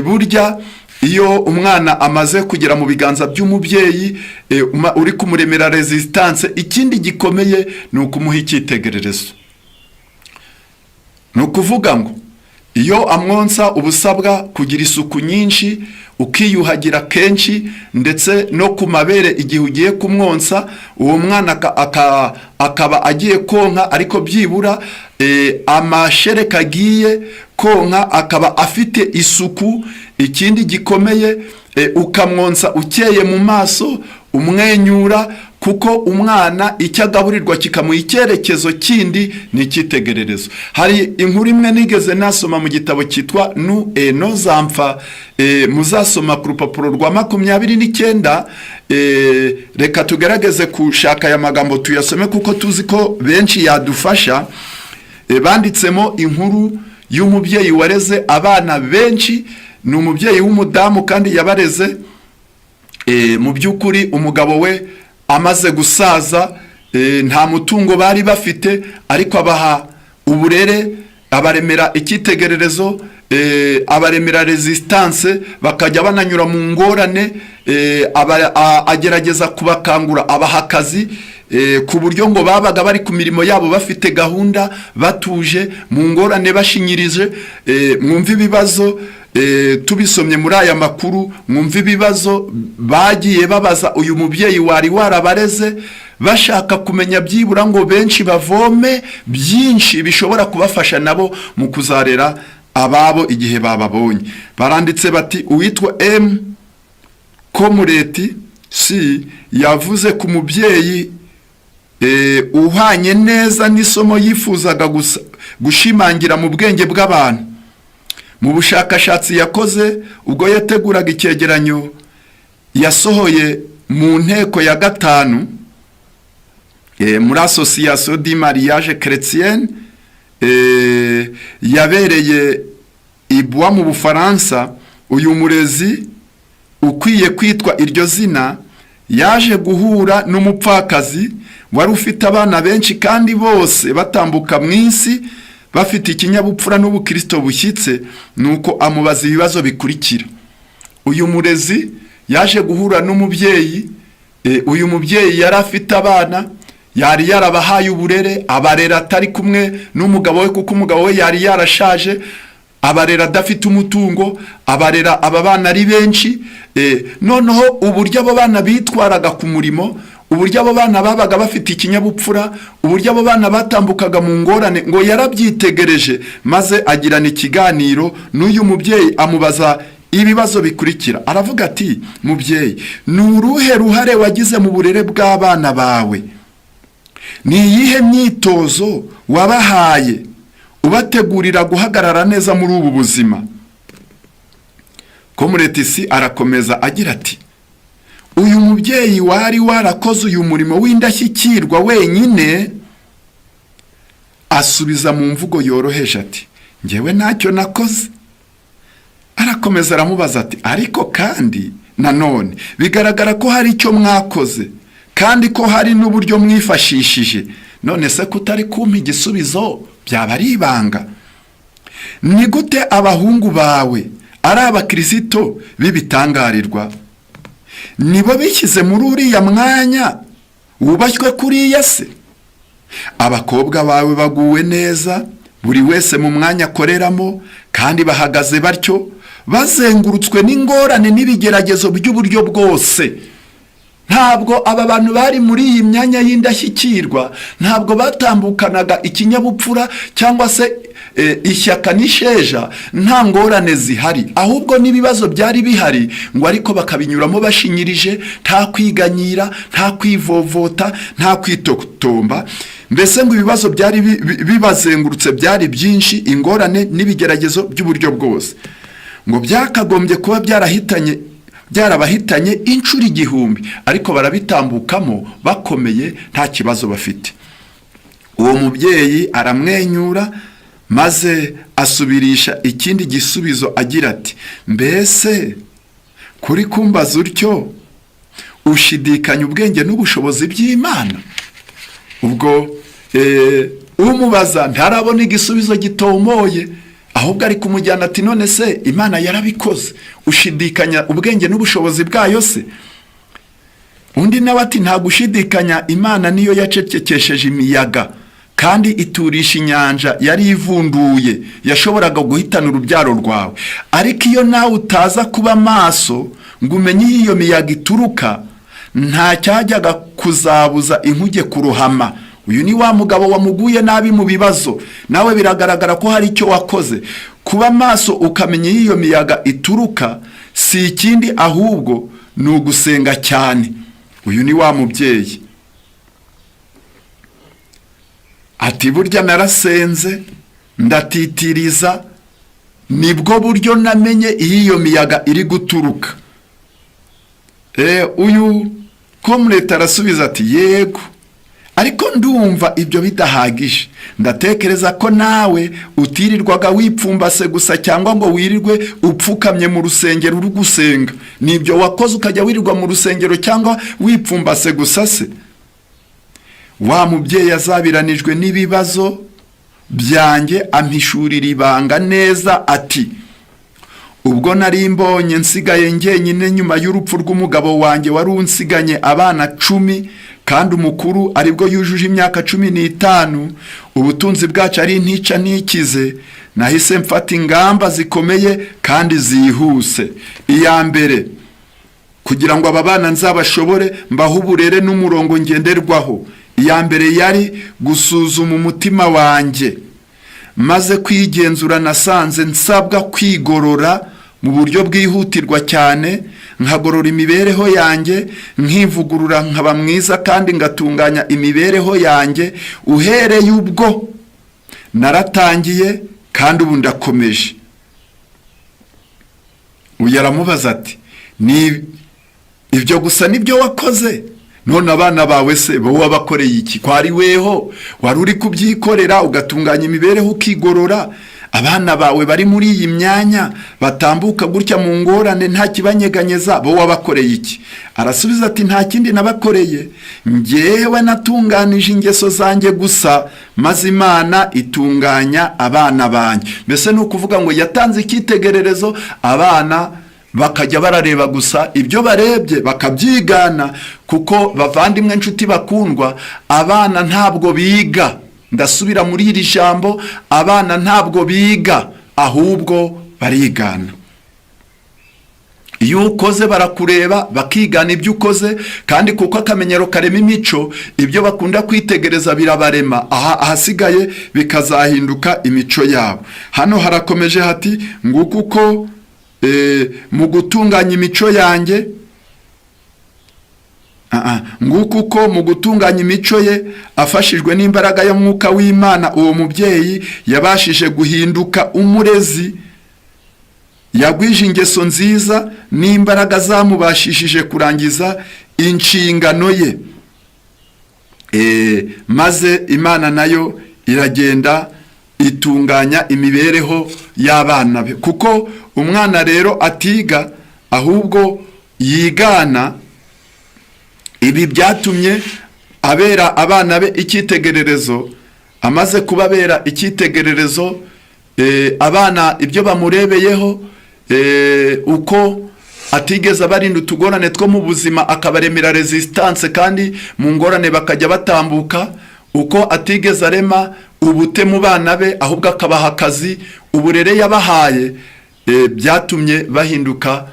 Burya iyo umwana amaze kugera mu biganza by'umubyeyi, uri kumuremera resistance. Ikindi gikomeye ni ukumuha icyitegererezo. Ni ukuvuga ngo Iyo amwonsa uba usabwa kugira isuku nyinshi, ukiyuhagira kenshi, ndetse no ku mabere igihe ugiye kumwonsa. Uwo mwana akaba agiye konka, ariko byibura amashereka agiye konka akaba afite isuku. Ikindi gikomeye, ukamwonsa ukeye mu maso, umwenyura, kuko umwana icyo agaburirwa kikamuha icyerekezo kindi, ni icyitegererezo. Hari inkuru imwe nigeze nasoma mu gitabo cyitwa Nous et nos enfants, muzasoma ku rupapuro rwa 29. Reka tugerageze gushaka aya magambo tuyasome, kuko tuzi ko benshi yadufasha. Banditsemo inkuru y'umubyeyi wareze abana benshi. Ni umubyeyi w'umudamu kandi yabareze mu by'ukuri umugabo we amaze gusaza, nta mutungo bari bafite, ariko abaha uburere, abaremera icyitegererezo, abaremera résistance, bakajya bananyura mu ngorane, agerageza kubakangura, abaha akazi, ku buryo ngo babaga bari ku mirimo yabo bafite gahunda, batuje mu ngorane, bashinyirije. Mwumve ibibazo, tubisomye muri aya makuru, mwumve ibibazo bagiye babaza uyu mubyeyi wari warabareze, bashaka kumenya byibura ngo benshi bavome byinshi bishobora kubafasha nabo mu kuzarera ababo igihe bababonye. Baranditse bati: "Uwitwa M Komureti C yavuze ku mubyeyi uhwanye neza n'isomo yifuzaga gushimangira mu bwenge bw'abantu. Mu bushakashatsi yakoze ubwo yateguraga icyegeranyo yasohoye mu nteko ya gatanu muri Association du Mariage Chrétien yabereye i Blois mu Bufaransa, uyu murezi ukwiye kwitwa iryo zina yaje guhura n'umupfakazi wari ufite abana benshi, kandi bose batambuka mu isi bafite ikinyabupfura n'ubukristo bushyitse. Nuko amubaza ibibazo bikurikira." Uyu murezi yaje guhura n'umubyeyi. Uyu mubyeyi yari afite abana, yari yarabahaye uburere, abarera atari kumwe n'umugabo we, kuko umugabo we yari yarashaje, abarera adafite umutungo, abarera aba bana ari benshi. Noneho uburyo abo bana bitwaraga ku murimo, uburyo abo bana babaga bafite ikinyabupfura, uburyo abo bana batambukaga mu ngorane, ngo yarabyitegereje, maze agirana ikiganiro n'uyu mubyeyi, amubaza ibibazo bikurikira. Aravuga ati: "Mubyeyi, ni uruhe ruhare wagize mu burere bw'abana bawe? Ni iyihe myitozo wabahaye ubategurira guhagarara neza muri ubu buzima?" Komuretisi arakomeza agira ati: "Uyu mubyeyi wari warakoze uyu murimo w'indashyikirwa wenyine asubiza mu mvugo yoroheje ati: 'Ngewe ntacyo nakoze.' Arakomeza aramubaza ati: 'Ariko kandi nanone bigaragara ko hari icyo mwakoze, kandi ko hari n'uburyo mwifashishije. None se kutari kumpa igisubizo byaba ari ibanga? Ni gute abahungu bawe ari abakirisito b'ibitangarirwa? Nibo bishyize muri uriya mwanya wubashywe kuriya se? Abakobwa bawe baguwe neza, buri wese mu mwanya akoreramo, kandi bahagaze batyo bazengurutswe n'ingorane n'ibigeragezo by'uburyo bwose.'" Ntabwo aba bantu bari muri iyi myanya y'indashyikirwa, ntabwo batambukanaga ikinyabupfura cyangwa se ishyaka n'isheja nta ngorane zihari, ahubwo n'ibibazo byari bihari ngo, ariko bakabinyuramo bashinyirije, nta kwiganyira, nta kwivovota, nta kwitotomba. Mbese ngo ibibazo byari bibazengurutse byari byinshi, ingorane n'ibigeragezo by'uburyo bwose, ngo byakagombye kuba byarabahitanye inshuro igihumbi, ariko barabitambukamo bakomeye, nta kibazo bafite. Uwo mubyeyi aramwenyura, maze asubirisha ikindi gisubizo agira ati: "Mbese kuri kumbaza utyo ushidikanya ubwenge n'ubushobozi by'Imana?" Ubwo umubaza ntarabona igisubizo gitomoye, ahubwo ari kumujyana ati: "None se Imana yarabikoze, ushidikanya ubwenge n'ubushobozi bwayo se?" Undi nawe ati: "Nta gushidikanya, Imana niyo yacecekesheje imiyaga." Kandi iturisha inyanja yari ivunduye, yashoboraga guhitana urubyaro rwawe. Ariko iyo nawe utaza kuba maso ngo umenye iyo iyo miyaga ituruka, nta cyajyaga kuzabuza inkuge kurohama. Uyu ni wa mugabo wamuguye nabi mu bibazo. Nawe biragaragara ko hari icyo wakoze. Kuba maso ukamenya iyo iyo miyaga ituruka si ikindi, ahubwo ni ugusenga cyane. Uyu ni wa mubyeyi ati: "Burya narasenze, ndatitiriza, nibwo buryo namenye iyo iyo miyaga iri guturuka." Uyu comrade arasubiza ati: "Yego, ariko ndumva ibyo bidahagije. Ndatekereza ko nawe utirirwaga wipfumbase gusa, cyangwa ngo wirirwe upfukamye mu rusengero uri gusenga. Nibyo wakoze, ukajya wirirwa mu rusengero cyangwa wipfumbase gusa se?" Wa mubyeyi azabiranijwe n'ibibazo byanjye ampishurira ibanga neza, ati: "Ubwo nari mbonye nsigaye njyenyine nyuma y'urupfu rw'umugabo wanjye wari unsiganye abana 10, kandi umukuru aribwo yujuje imyaka 15, ubutunzi bwacu ari ntica ntikize, nahise mfata ingamba zikomeye kandi zihuse. Iya mbere, kugira ngo aba bana nzabashobore, mbahe uburere n'umurongo ngenderwaho, iya mbere yari gusuzuma umutima wanjye. Maze kwigenzura, nasanze nsabwa kwigorora mu buryo bwihutirwa cyane, nkagorora imibereho yanjye, nkivugurura, nkaba mwiza kandi ngatunganya imibereho yanjye. Uhereye ubwo naratangiye, kandi ubu ndakomeje." Uyu aramubaza ati: "Ni ibyo gusa nibyo wakoze? None abana bawe se bo wabakoreye iki? Ko ari weho wari uri kubyikorera, ugatunganya imibereho, ukigorora, abana bawe bari muri iyi myanya batambuka gutya mu ngorane nta kibanyeganyeza, bo wabakoreye iki?" Arasubiza ati: "Nta kindi nabakoreye. Ngewe natunganije ingeso zanjye gusa, maze Imana itunganya abana banjye." Mbese ni ukuvuga ngo yatanze icyitegererezo, abana bakajya barareba gusa, ibyo barebye bakabyigana. Kuko bavandimwe, inshuti bakundwa, abana ntabwo biga. Ndasubira muri iri jambo: abana ntabwo biga, ahubwo barigana. Iyo ukoze barakureba, bakigana ibyo ukoze. Kandi kuko akamenyero karema imico, ibyo bakunda kwitegereza birabarema, aha ahasigaye bikazahinduka imico yabo. Hano harakomeje hati: "Nguko uko mu gutunganya imico yanjye, nguko uko mu gutunganya imico ye afashijwe n'imbaraga y'Umwuka w'Imana, uwo mubyeyi yabashije guhinduka umurezi. Yagwije ingeso nziza n'imbaraga zamubashishije kurangiza inshingano ye, maze Imana nayo iragenda itunganya imibereho y'abana be." Kuko umwana rero atiga, ahubwo yigana. Ibi byatumye abera abana be icyitegererezo. Amaze kubabera icyitegererezo, abana ibyo bamurebeyeho, uko atigeze abarinda utugorane two mu buzima, akabaremera résistance, kandi mu ngorane bakajya batambuka, uko atigeze arema ubute mu bana be, ahubwo akabaha akazi, uburere yabahaye, byatumye bahinduka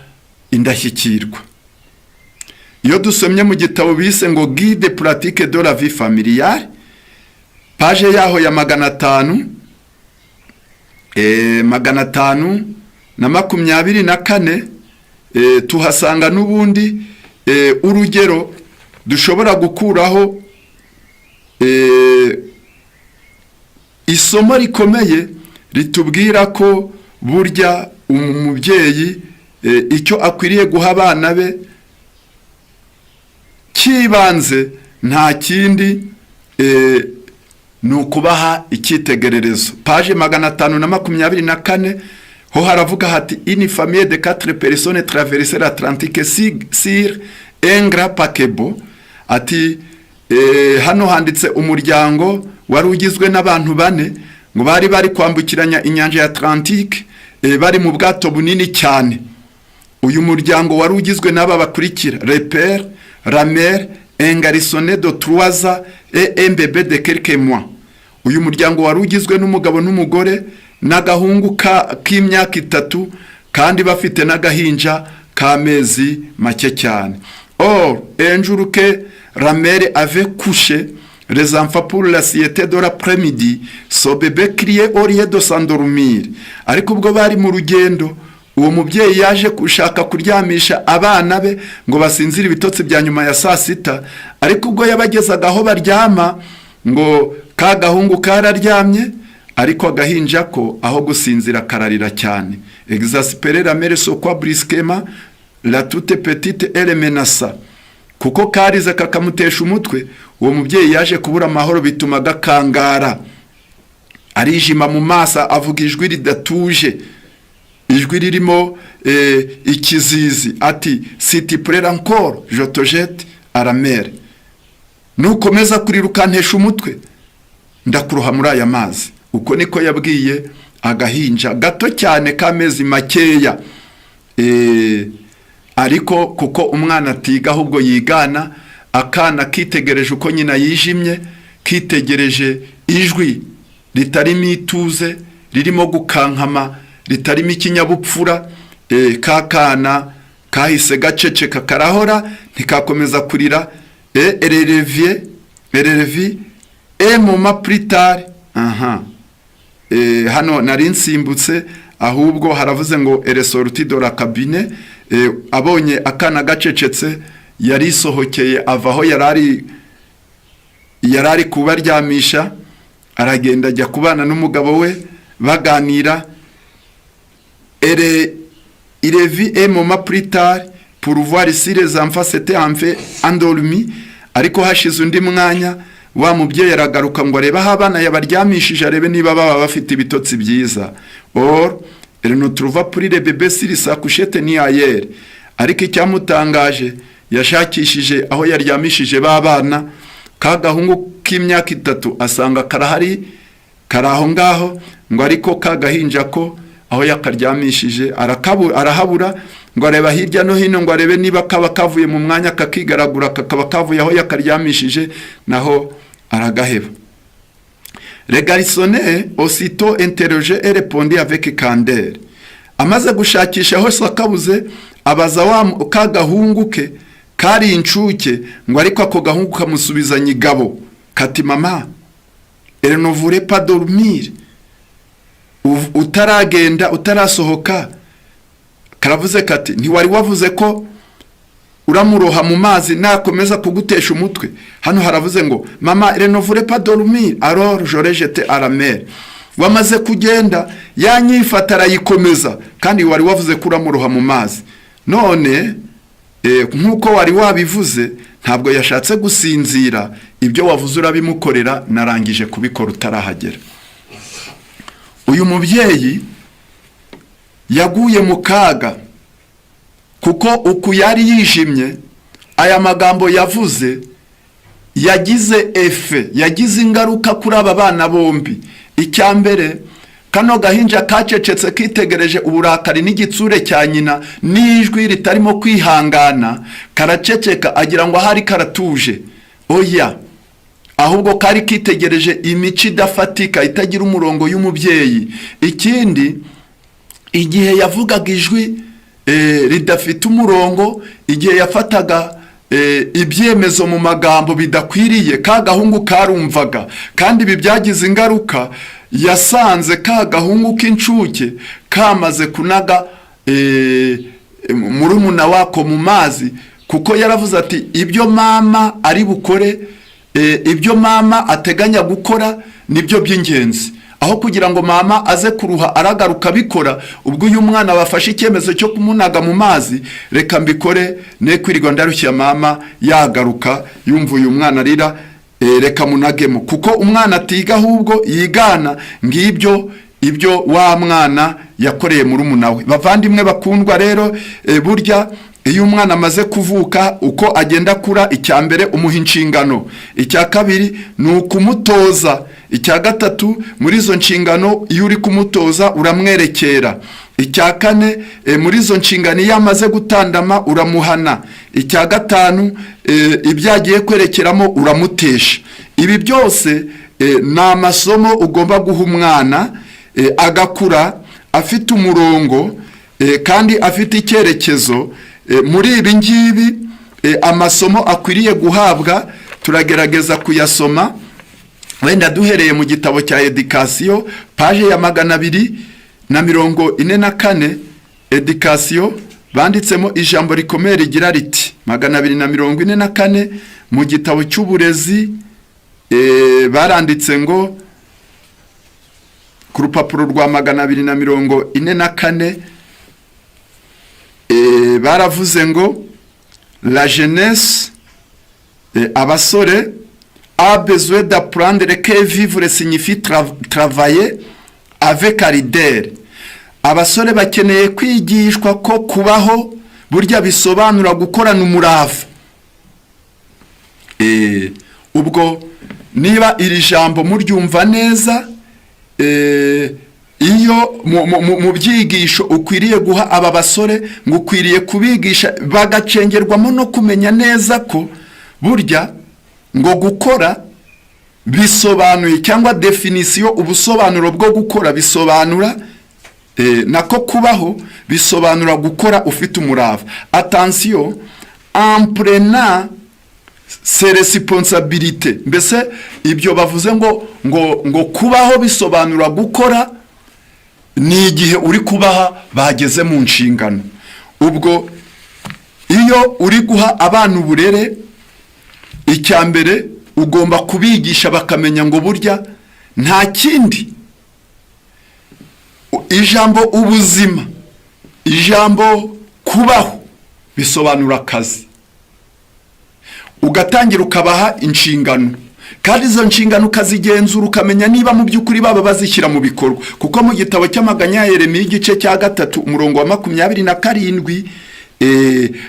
indashyikirwa. Iyo dusomye mu gitabo bise ngo "Guide pratique de la vie familiale", page yaho ya 524, tuhasanga n'ubundi urugero dushobora gukuraho isomo rikomeye ritubwira ko burya umubyeyi icyo akwiriye guha abana be cy'ibanze nta kindi, ni ukubaha icyitegererezo. Page 524 ho haravuga hati: "Une famille de quatre personnes traversait l'Atlantique sur un grand paquebot." Ati hano handitse umuryango wari ugizwe n'abantu bane, ngo bari kwambukiranya inyanja ya Atlantique, bari mu bwato bunini cyane. Uyu muryango wari ugizwe n'aba bakurikira: le père, la mère, un garçonnet de 3 ans et un bébé de quelques mois. Uyu muryango wari ugizwe n'umugabo n'umugore n'agahungu k'imyaka 3, kandi bafite n'agahinja k'amezi make cyane. Or, un jour que la mère avait couché les enfants pour la sieste de l'après-midi, ce bébé criait au lieu de s'endormir. Ariko ubwo bari mu rugendo, uwo mubyeyi yaje gushaka kuryamisha abana be ngo basinzire ibitotsi bya nyuma ya saa sita. Ariko ubwo yabagezaga aho baryama, ngo ka gahungu kararyamye, ariko agahinja ko aho gusinzira kararira cyane. Exaspérée, la mère secoua brusquement la toute petite et la menaça. Kuko karize kakamutesha umutwe, uwo mubyeyi yaje kubura amahoro, bituma gakangara, arijima mu maso, avuga ijwi ridatuje, ijwi ririmo ikizizi, ati: "Si tu pleures encore, je te jette à la mer." "Nukomeza kurira ukantesha umutwe, ndakuroha muri aya mazi." Uko niko yabwiye agahinja gato cyane k'amezi makeya. Ariko kuko umwana atiga ahubwo yigana, akana kitegereje uko nyina yijimye, kitegereje ijwi ritarimo ituze, ririmo gukankama, ritarimo ikinyabupfura, ka kana kahise gaceceka, karahora, ntikakomeza kurira. Erereviye ererevi un moment plus tard. Aha hano nari nsimbutse, ahubwo haravuze ngo elle sortit de la cabine. Abonye akana gacecetse, yarisohokeye, ava aho yari ari kubaryamisha, aragenda ajya kubana n'umugabo we baganira. Elle revint un moment plus tard pour voir si les enfants s'étaient enfin endormis. Ariko hashize undi mwanya, wa mubyeyi aragaruka ngo arebe aho abana yabaryamishije, arebe niba baba bafite ibitotsi byiza. Or, elle ne trouva plus les bébés sur sa couchette ni ailleurs. Ariko icyamutangaje, yashakishije aho yaryamishije ba bana, ka gahungu k'imyaka 3 asanga karahari, kari aho ngaho, ngo ariko ka gahinja ko aho yakaryamishije arahabura. Ngo areba hirya no hino ngo arebe niba kaba kavuye mu mwanya kakigaragura, kakaba kavuye aho yakaryamishije, naho aragaheba. Le garçonnet, aussitôt interrogé, et répondit avec candeur. Amaze gushakisha hose akabuze, abaza wa ka gahungu ke kari incuke, ngo ariko ako gahungu kamusubizanya igabo kati: "Mama, elle ne voulait pas dormir utaragenda, utarasohoka." Karavuze kati: "Ntiwari wavuze ko uramuroha mu mazi nakomeza kugutesha umutwe?" Hano haravuze ngo: "Mama, elle ne voulait pas dormir, alors je l'ai jetée à la mer." Wamaze kugenda, yanyifata arayikomeza, kandi wari wavuze ko uramuroha mu mazi. None nk'uko wari wabivuze, ntabwo yashatse gusinzira. Ibyo wavuze urabimukorera, narangije kubikora utarahagera. Uyu mubyeyi yaguye mu kaga, kuko uku yari yijimye, aya magambo yavuze yagize effet, yagize ingaruka kuri aba bana bombi. Icya mbere, kano gahinja kacecetse kitegereje uburakari n'igitsure cya nyina n'ijwi ritarimo kwihangana, karaceceka, agira ngo ahari karatuje. Oya, ahubwo kari kitegereje imico idafatika, itagira umurongo y'umubyeyi. Ikindi, igihe yavugaga ijwi ridafite umurongo, igihe yafataga ibyemezo mu magambo bidakwiriye, ka gahungu karumvaga, kandi ibi byagize ingaruka. Yasanze ka gahungu k'incuke kamaze kunaga murumuna wako mu mazi, kuko yaravuze ati: "Ibyo mama ari bukore, ibyo mama ateganya gukora nibyo by'ingenzi. Aho kugira ngo mama aze kuruha aragaruka abikora, ubwo uyu mwana bafashe icyemezo cyo kumunaga mu mazi, reka mbikore, ne kwirirwa ndarushya mama yagaruka yumva uyu mwana arira. Reka munagemo." Kuko umwana atiga ahubwo yigana, ngibyo ibyo wa mwana yakoreye murumuna we. Bavandimwe bakundwa rero, burya iyo umwana amaze kuvuka, uko agenda akura, icya mbere umuha inshingano, icya kabiri ni ukumutoza, icya gatatu muri izo nshingano iyo uri kumutoza uramwerekera, icya kane muri izo nshingano iyo amaze gutandama uramuhana, icya gatanu ibyo agiye kwerekeramo uramutesha. Ibi byose ni amasomo ugomba guha umwana agakura afite umurongo kandi afite icyerekezo. Muri ibi ngibi, amasomo akwiriye guhabwa turagerageza kuyasoma wenda duhereye mu gitabo cya Éducation, page ya 244. Éducation banditsemo ijambo rikomeye rigira riti, 244 mu gitabo cy'uburezi, baranditse ngo ku rupapuro rwa 244, baravuze ngo "La jeunesse", abasore, "a besoin d'apprendre que vivre signifie travailler avec ardeur." Abasore bakeneye kwigishwa ko kubaho burya bisobanura gukorana umurava. Ubwo niba iri jambo muryumva neza, iyo mu byigisho ukwiriye guha aba basore, ngo ukwiriye kubigisha bagacengerwamo no kumenya neza ko burya ngo gukora bisobanuye, cyangwa définition, ubusobanuro bwo gukora bisobanura, nako kubaho bisobanura gukora ufite umurava. Attention, en prenant ses responsabilités. Mbese ibyo bavuze ngo kubaho bisobanura gukora, ni igihe uri kubaha bageze mu nshingano. Ubwo iyo uri guha abana uburere, icya mbere ugomba kubigisha bakamenya ngo burya nta kindi, ijambo ubuzima, ijambo kubaho bisobanura akazi. Ugatangira ukabaha inshingano, kandi izo nshingano ukazigenzura, ukamenya niba mu by'ukuri baba bazishyira mu bikorwa. Kuko mu gitabo cy'Amaganya ya Yeremiya, igice cya 3, umurongo wa 27,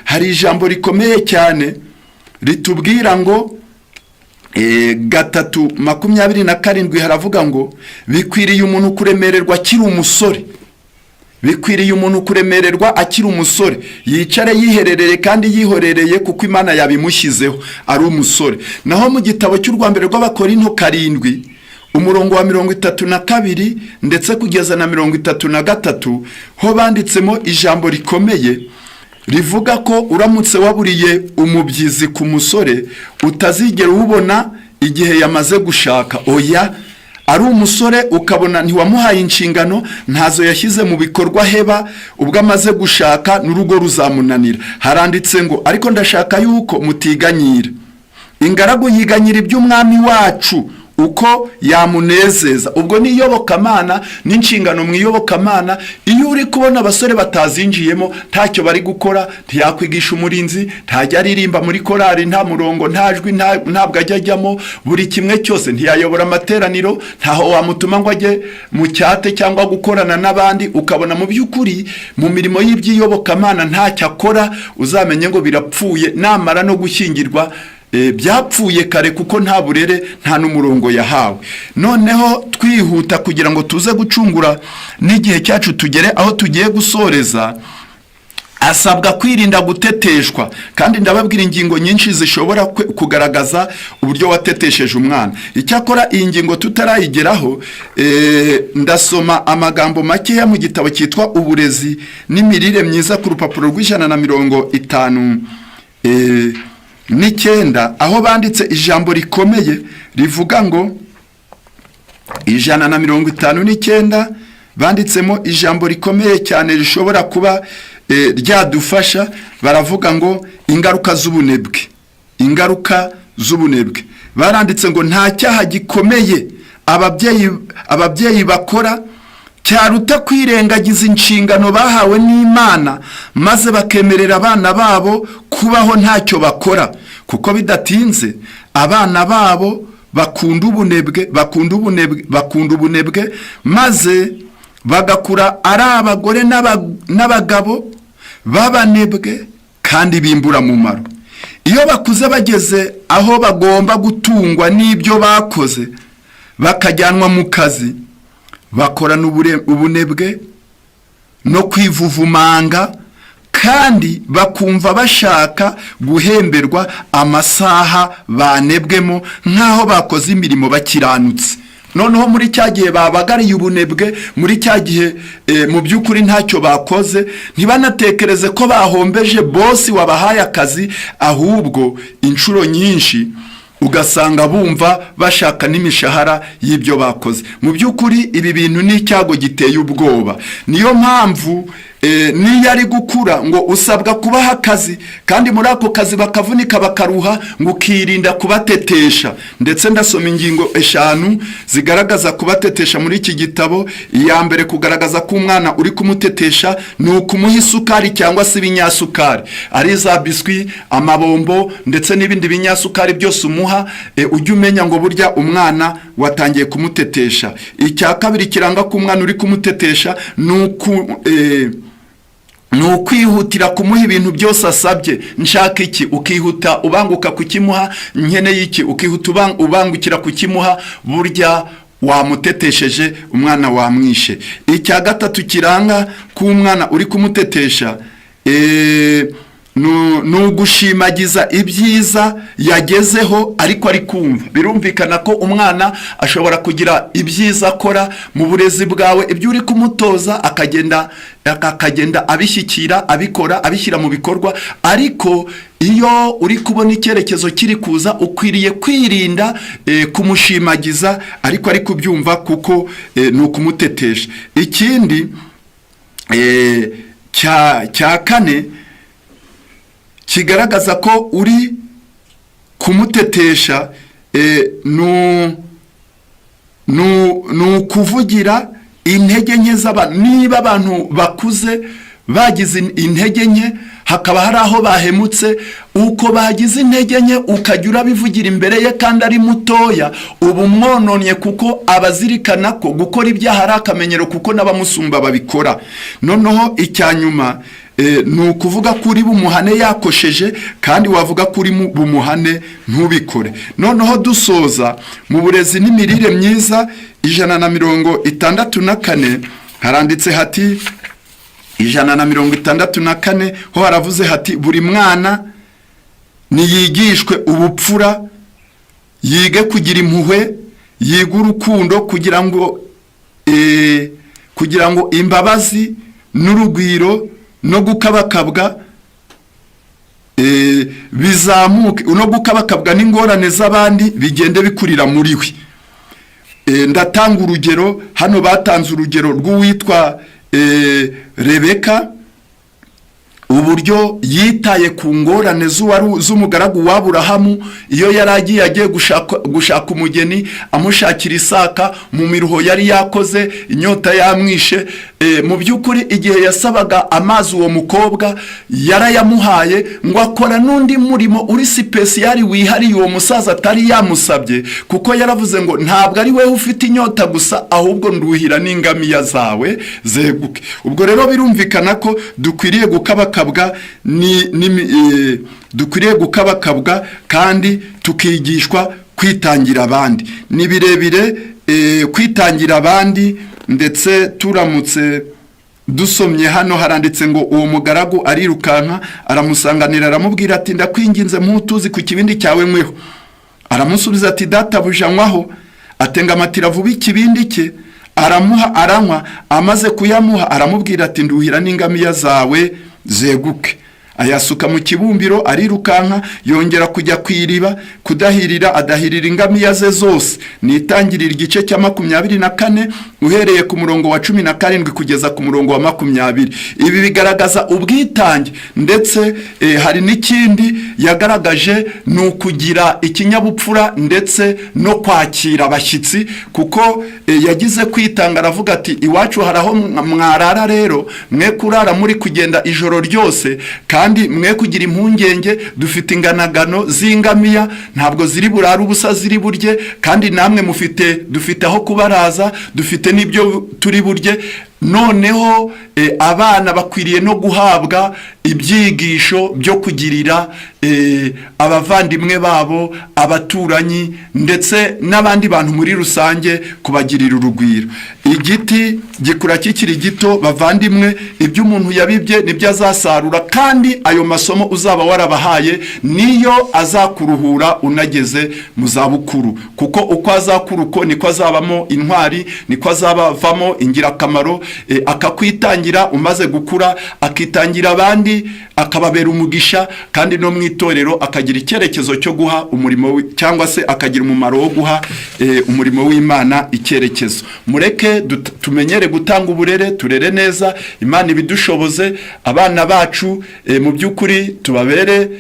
hari ijambo rikomeye cyane ritubwira ngo, 3:27, haravuga ngo bikwiriye umuntu kuremererwa akiri umusore. Bikwiriye umuntu kuremererwa akiri umusore, yicare yiherereye kandi yihorereye, kuko Imana yabimushyizeho ari umusore. Naho mu gitabo cy'urwa mbere rw'Abakorinto 7, umurongo wa 32 ndetse kugeza na 33, ho banditsemo ijambo rikomeye rivuga ko uramutse waburiye umubyizi ku musore, utazigera uwubona igihe yamaze gushaka. Oya, ari umusore ukabona ntiwamuhaye inshingano, ntazo yashyize mu bikorwa, heba ubwo amaze gushaka n'urugo ruzamunanira. Haranditse ngo: "Ariko ndashaka yuko mutiganyira. Ingaragu yiganyira iby'Umwami wacu, uko yamunezeza." Ubwo ni iyobokamana n'inshingano mu iyobokamana. Iyo uri kubona abasore batazinjiyemo, ntacyo bari gukora, ntiyakwigisha umurinzi, ntajya aririmba muri korari, nta murongo, nta jwi, ntabwo ajya ajyamo, buri kimwe cyose, ntiyayobora amateraniro, ntaho wamutuma ngo ajye mu cyate cyangwa gukorana n'abandi, ukabona mu by'ukuri mu mirimo y'iby'iyobokamana ntacyo akora, uzamenye ngo birapfuye. Namara no gushyingirwa, byapfuye kare, kuko nta burere, nta n'umurongo yahawe. Noneho twihuta kugira ngo tuze gucungura n'igihe cyacu, tugere aho tugiye gusoreza. Asabwa kwirinda guteteshwa, kandi ndababwira ingingo nyinshi zishobora kugaragaza uburyo watetesheje umwana. Icyakora iyi ngingo tutarayigeraho, ndasoma amagambo makeya mu gitabo cyitwa Uburezi n'imirire myiza, ku rupapuro rw'159, aho banditse ijambo rikomeye rivuga ngo, 159, banditsemo ijambo rikomeye cyane rishobora kuba ryadufasha. Baravuga ngo ingaruka z'ubunebwe. Ingaruka z'ubunebwe, baranditse ngo nta cyaha gikomeye ababyeyi bakora cyaruta kwirengagiza inshingano bahawe n'Imana, maze bakemerera abana babo kubaho ntacyo bakora, kuko bidatinze abana babo bakunda ubunebwe, bakunda ubunebwe, bakunda ubunebwe, maze bagakura ari abagore n'abagabo b'abanebwe kandi b'imburamumaro. Iyo bakuze bageze aho bagomba gutungwa n'ibyo bakoze, bakajyanwa mu kazi, bakorana ubunebwe no kwivuvumanga. Kandi bakumva bashaka guhemberwa amasaha banebwemo, nk'aho bakoze imirimo bakiranutse. Noneho muri cya gihe babagariye ubunebwe, muri cya gihe mu by'ukuri ntacyo bakoze, ntibanatekereze ko bahombeje bosi wabahaye akazi, ahubwo inshuro nyinshi ugasanga bumva bashaka n'imishahara y'ibyo bakoze. Mu by'ukuri ibi bintu ni icyago giteye ubwoba. Niyo mpamvu niyo ari gukura, ngo usabwa kubaha akazi, kandi muri ako kazi bakavunika, bakaruha, ngo ukirinda kubatetesha. Ndetse ndasoma ingingo eshanu zigaragaza kubatetesha muri iki gitabo. Iya mbere, kugaragaza ko umwana uri kumutetesha ni ukumuha isukari cyangwa se ibinyasukari, ari za biswi, amabombo ndetse n'ibindi binyasukari byose umuha, ujye umenya ngo burya umwana watangiye kumutetesha. Icya kabiri kiranga ko umwana uri kumutetesha ni ukwihutira kumuha ibintu byose asabye. Nshaka iki, ukihuta ubanguka kukimuha. Nkeneye iki, ukihuta ubangukira kukimuha. Burya wamutetesheje, umwana wamwishe. Icya gatatu kiranga ko umwana uri kumutetesha ni ugushimagiza ibyiza yagezeho ariko ari kumva. Birumvikana ko umwana ashobora kugira ibyiza akora mu burezi bwawe, ibyo uri kumutoza akagenda abishyikira, abikora, abishyira mu bikorwa. Ariko iyo uri kubona icyerekezo kiri kuza, ukwiriye kwirinda kumushimagiza ariko ari kubyumva, kuko ni ukumutetesha. Ikindi cya kane kigaragaza ko uri kumutetesha ni ukuvugira intege nke z'abantu. Niba abantu bakuze bagize intege nke, hakaba hari aho bahemutse, uko bagize intege nke ukajya urabivugira imbere ye kandi ari mutoya, uba umwononnye, kuko abazirikana ko gukora ibyaha ari akamenyero, kuko n'abamusumba babikora. Noneho icya nyuma ni ukuvuga ko uri bumuhane yakosheje, kandi wavuga ko uri bumuhane ntubikore. Noneho dusoza, mu burezi n'imirire myiza, 164 haranditse hati, 164 ho haravuze hati: "Buri mwana niyigishwe ubupfura, yige kugira impuhwe, yige urukundo, kugira ngo imbabazi n'urugwiro no gukabakabwa bizamuke, no gukabakabwa n'ingorane z'abandi bigende bikurira muri we." Ndatanga urugero hano. Batanze urugero rw'uwitwa Rebeka, uburyo yitaye ku ngorane z'umugaragu w'Aburahamu iyo yari agiye gushaka umugeni, amushakira Isaka mu miruho yari yakoze, inyota yamwishe. Mu by'ukuri igihe yasabaga amazi uwo mukobwa yarayamuhaye, ngo akora n'undi murimo uri spécial wihariye uwo musaza atari yamusabye, kuko yaravuze ngo: "Ntabwo ari wowe ufite inyota gusa, ahubwo nduhira n'ingamiya zawe zeguke." Ubwo rero birumvikana ko dukwiriye gukabakabwa dukwiriye gukabakabwa kandi tukigishwa kwitangira abandi. Ni birebire, kwitangira abandi. Ndetse turamutse dusomye hano, haranditse ngo: "Uwo mugaragu arirukanka aramusanganira, aramubwira ati: 'Ndakwinginze, mpa utuzi ku kibindi cyawe nkweho.' Aramusubiza ati: 'Databuja, nywaho.' Atengamatira vuba ikibindi cye, aramuha, aranywa. Amaze kuyamuha aramubwira ati: 'Nduhira n'ingamiya zawe zeguke.' Ayasuka mu kibumbiro, arirukanka yongera kujya ku iriba kudahirira, adahirira ingamiya ze zose." Ni Itangirira igice cya 24, uhereye ku murongo wa 17 kugeza ku murongo wa 20. Ibi bigaragaza ubwitange. Ndetse hari n'ikindi yagaragaje, ni ukugira ikinyabupfura ndetse no kwakira abashyitsi, kuko yagize kwitanga, aravuga ati: "Iwacu hari aho mwarara, rero mwe kurara muri kugenda ijoro ryose, kandi mwe kugira impungenge, dufite inganagano z'ingamiya, ntabwo ziri burare ubusa, ziri burye, kandi namwe mufite, dufite aho kubaraza, dufite n'ibyo turi burye." Noneho abana bakwiriye no guhabwa ibyigisho byo kugirira abavandimwe babo, abaturanyi, ndetse n'abandi bantu muri rusange, kubagirira urugwiro. Igiti gikura kikiri gito, bavandimwe. Ibyo umuntu yabibye nibyo azasarura, kandi ayo masomo uzaba warabahaye niyo azakuruhura unageze mu zabukuru, kuko uko azakura uko niko azabamo intwari, niko azabavamo ingirakamaro, akakwitangira umaze gukura, akitangira abandi, akababera umugisha, kandi no mu itorero akagira icyerekezo cyo guha umurimo cyangwa se akagira umumaro wo guha umurimo w'Imana icyerekezo. Mureke tumenyere gutanga uburere, turere neza, Imana ibidushoboze, abana bacu mu by'ukuri tubabere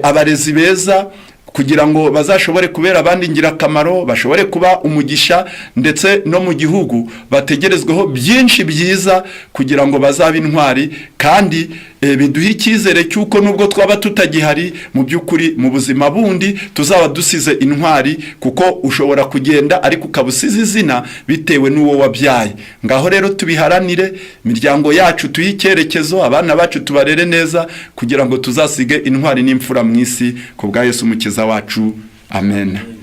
abarezi beza, kugira ngo bazashobore kubera abandi ingirakamaro, bashobore kuba umugisha, ndetse no mu gihugu bategerezweho byinshi byiza, kugira ngo bazabe intwari, kandi biduhe icyizere cy'uko nubwo twaba tutagihari, mu by'ukuri mu buzima bundi tuzaba dusize intwari, kuko ushobora kugenda ariko ukaba usize izina bitewe n'uwo wabyaye. Ngaho rero tubiharanire, imiryango yacu tuyihe icyerekezo, abana bacu tubarere neza, kugira ngo tuzasige intwari n'imfura mu isi ku bwa Yesu Umukiza wacu. Amen.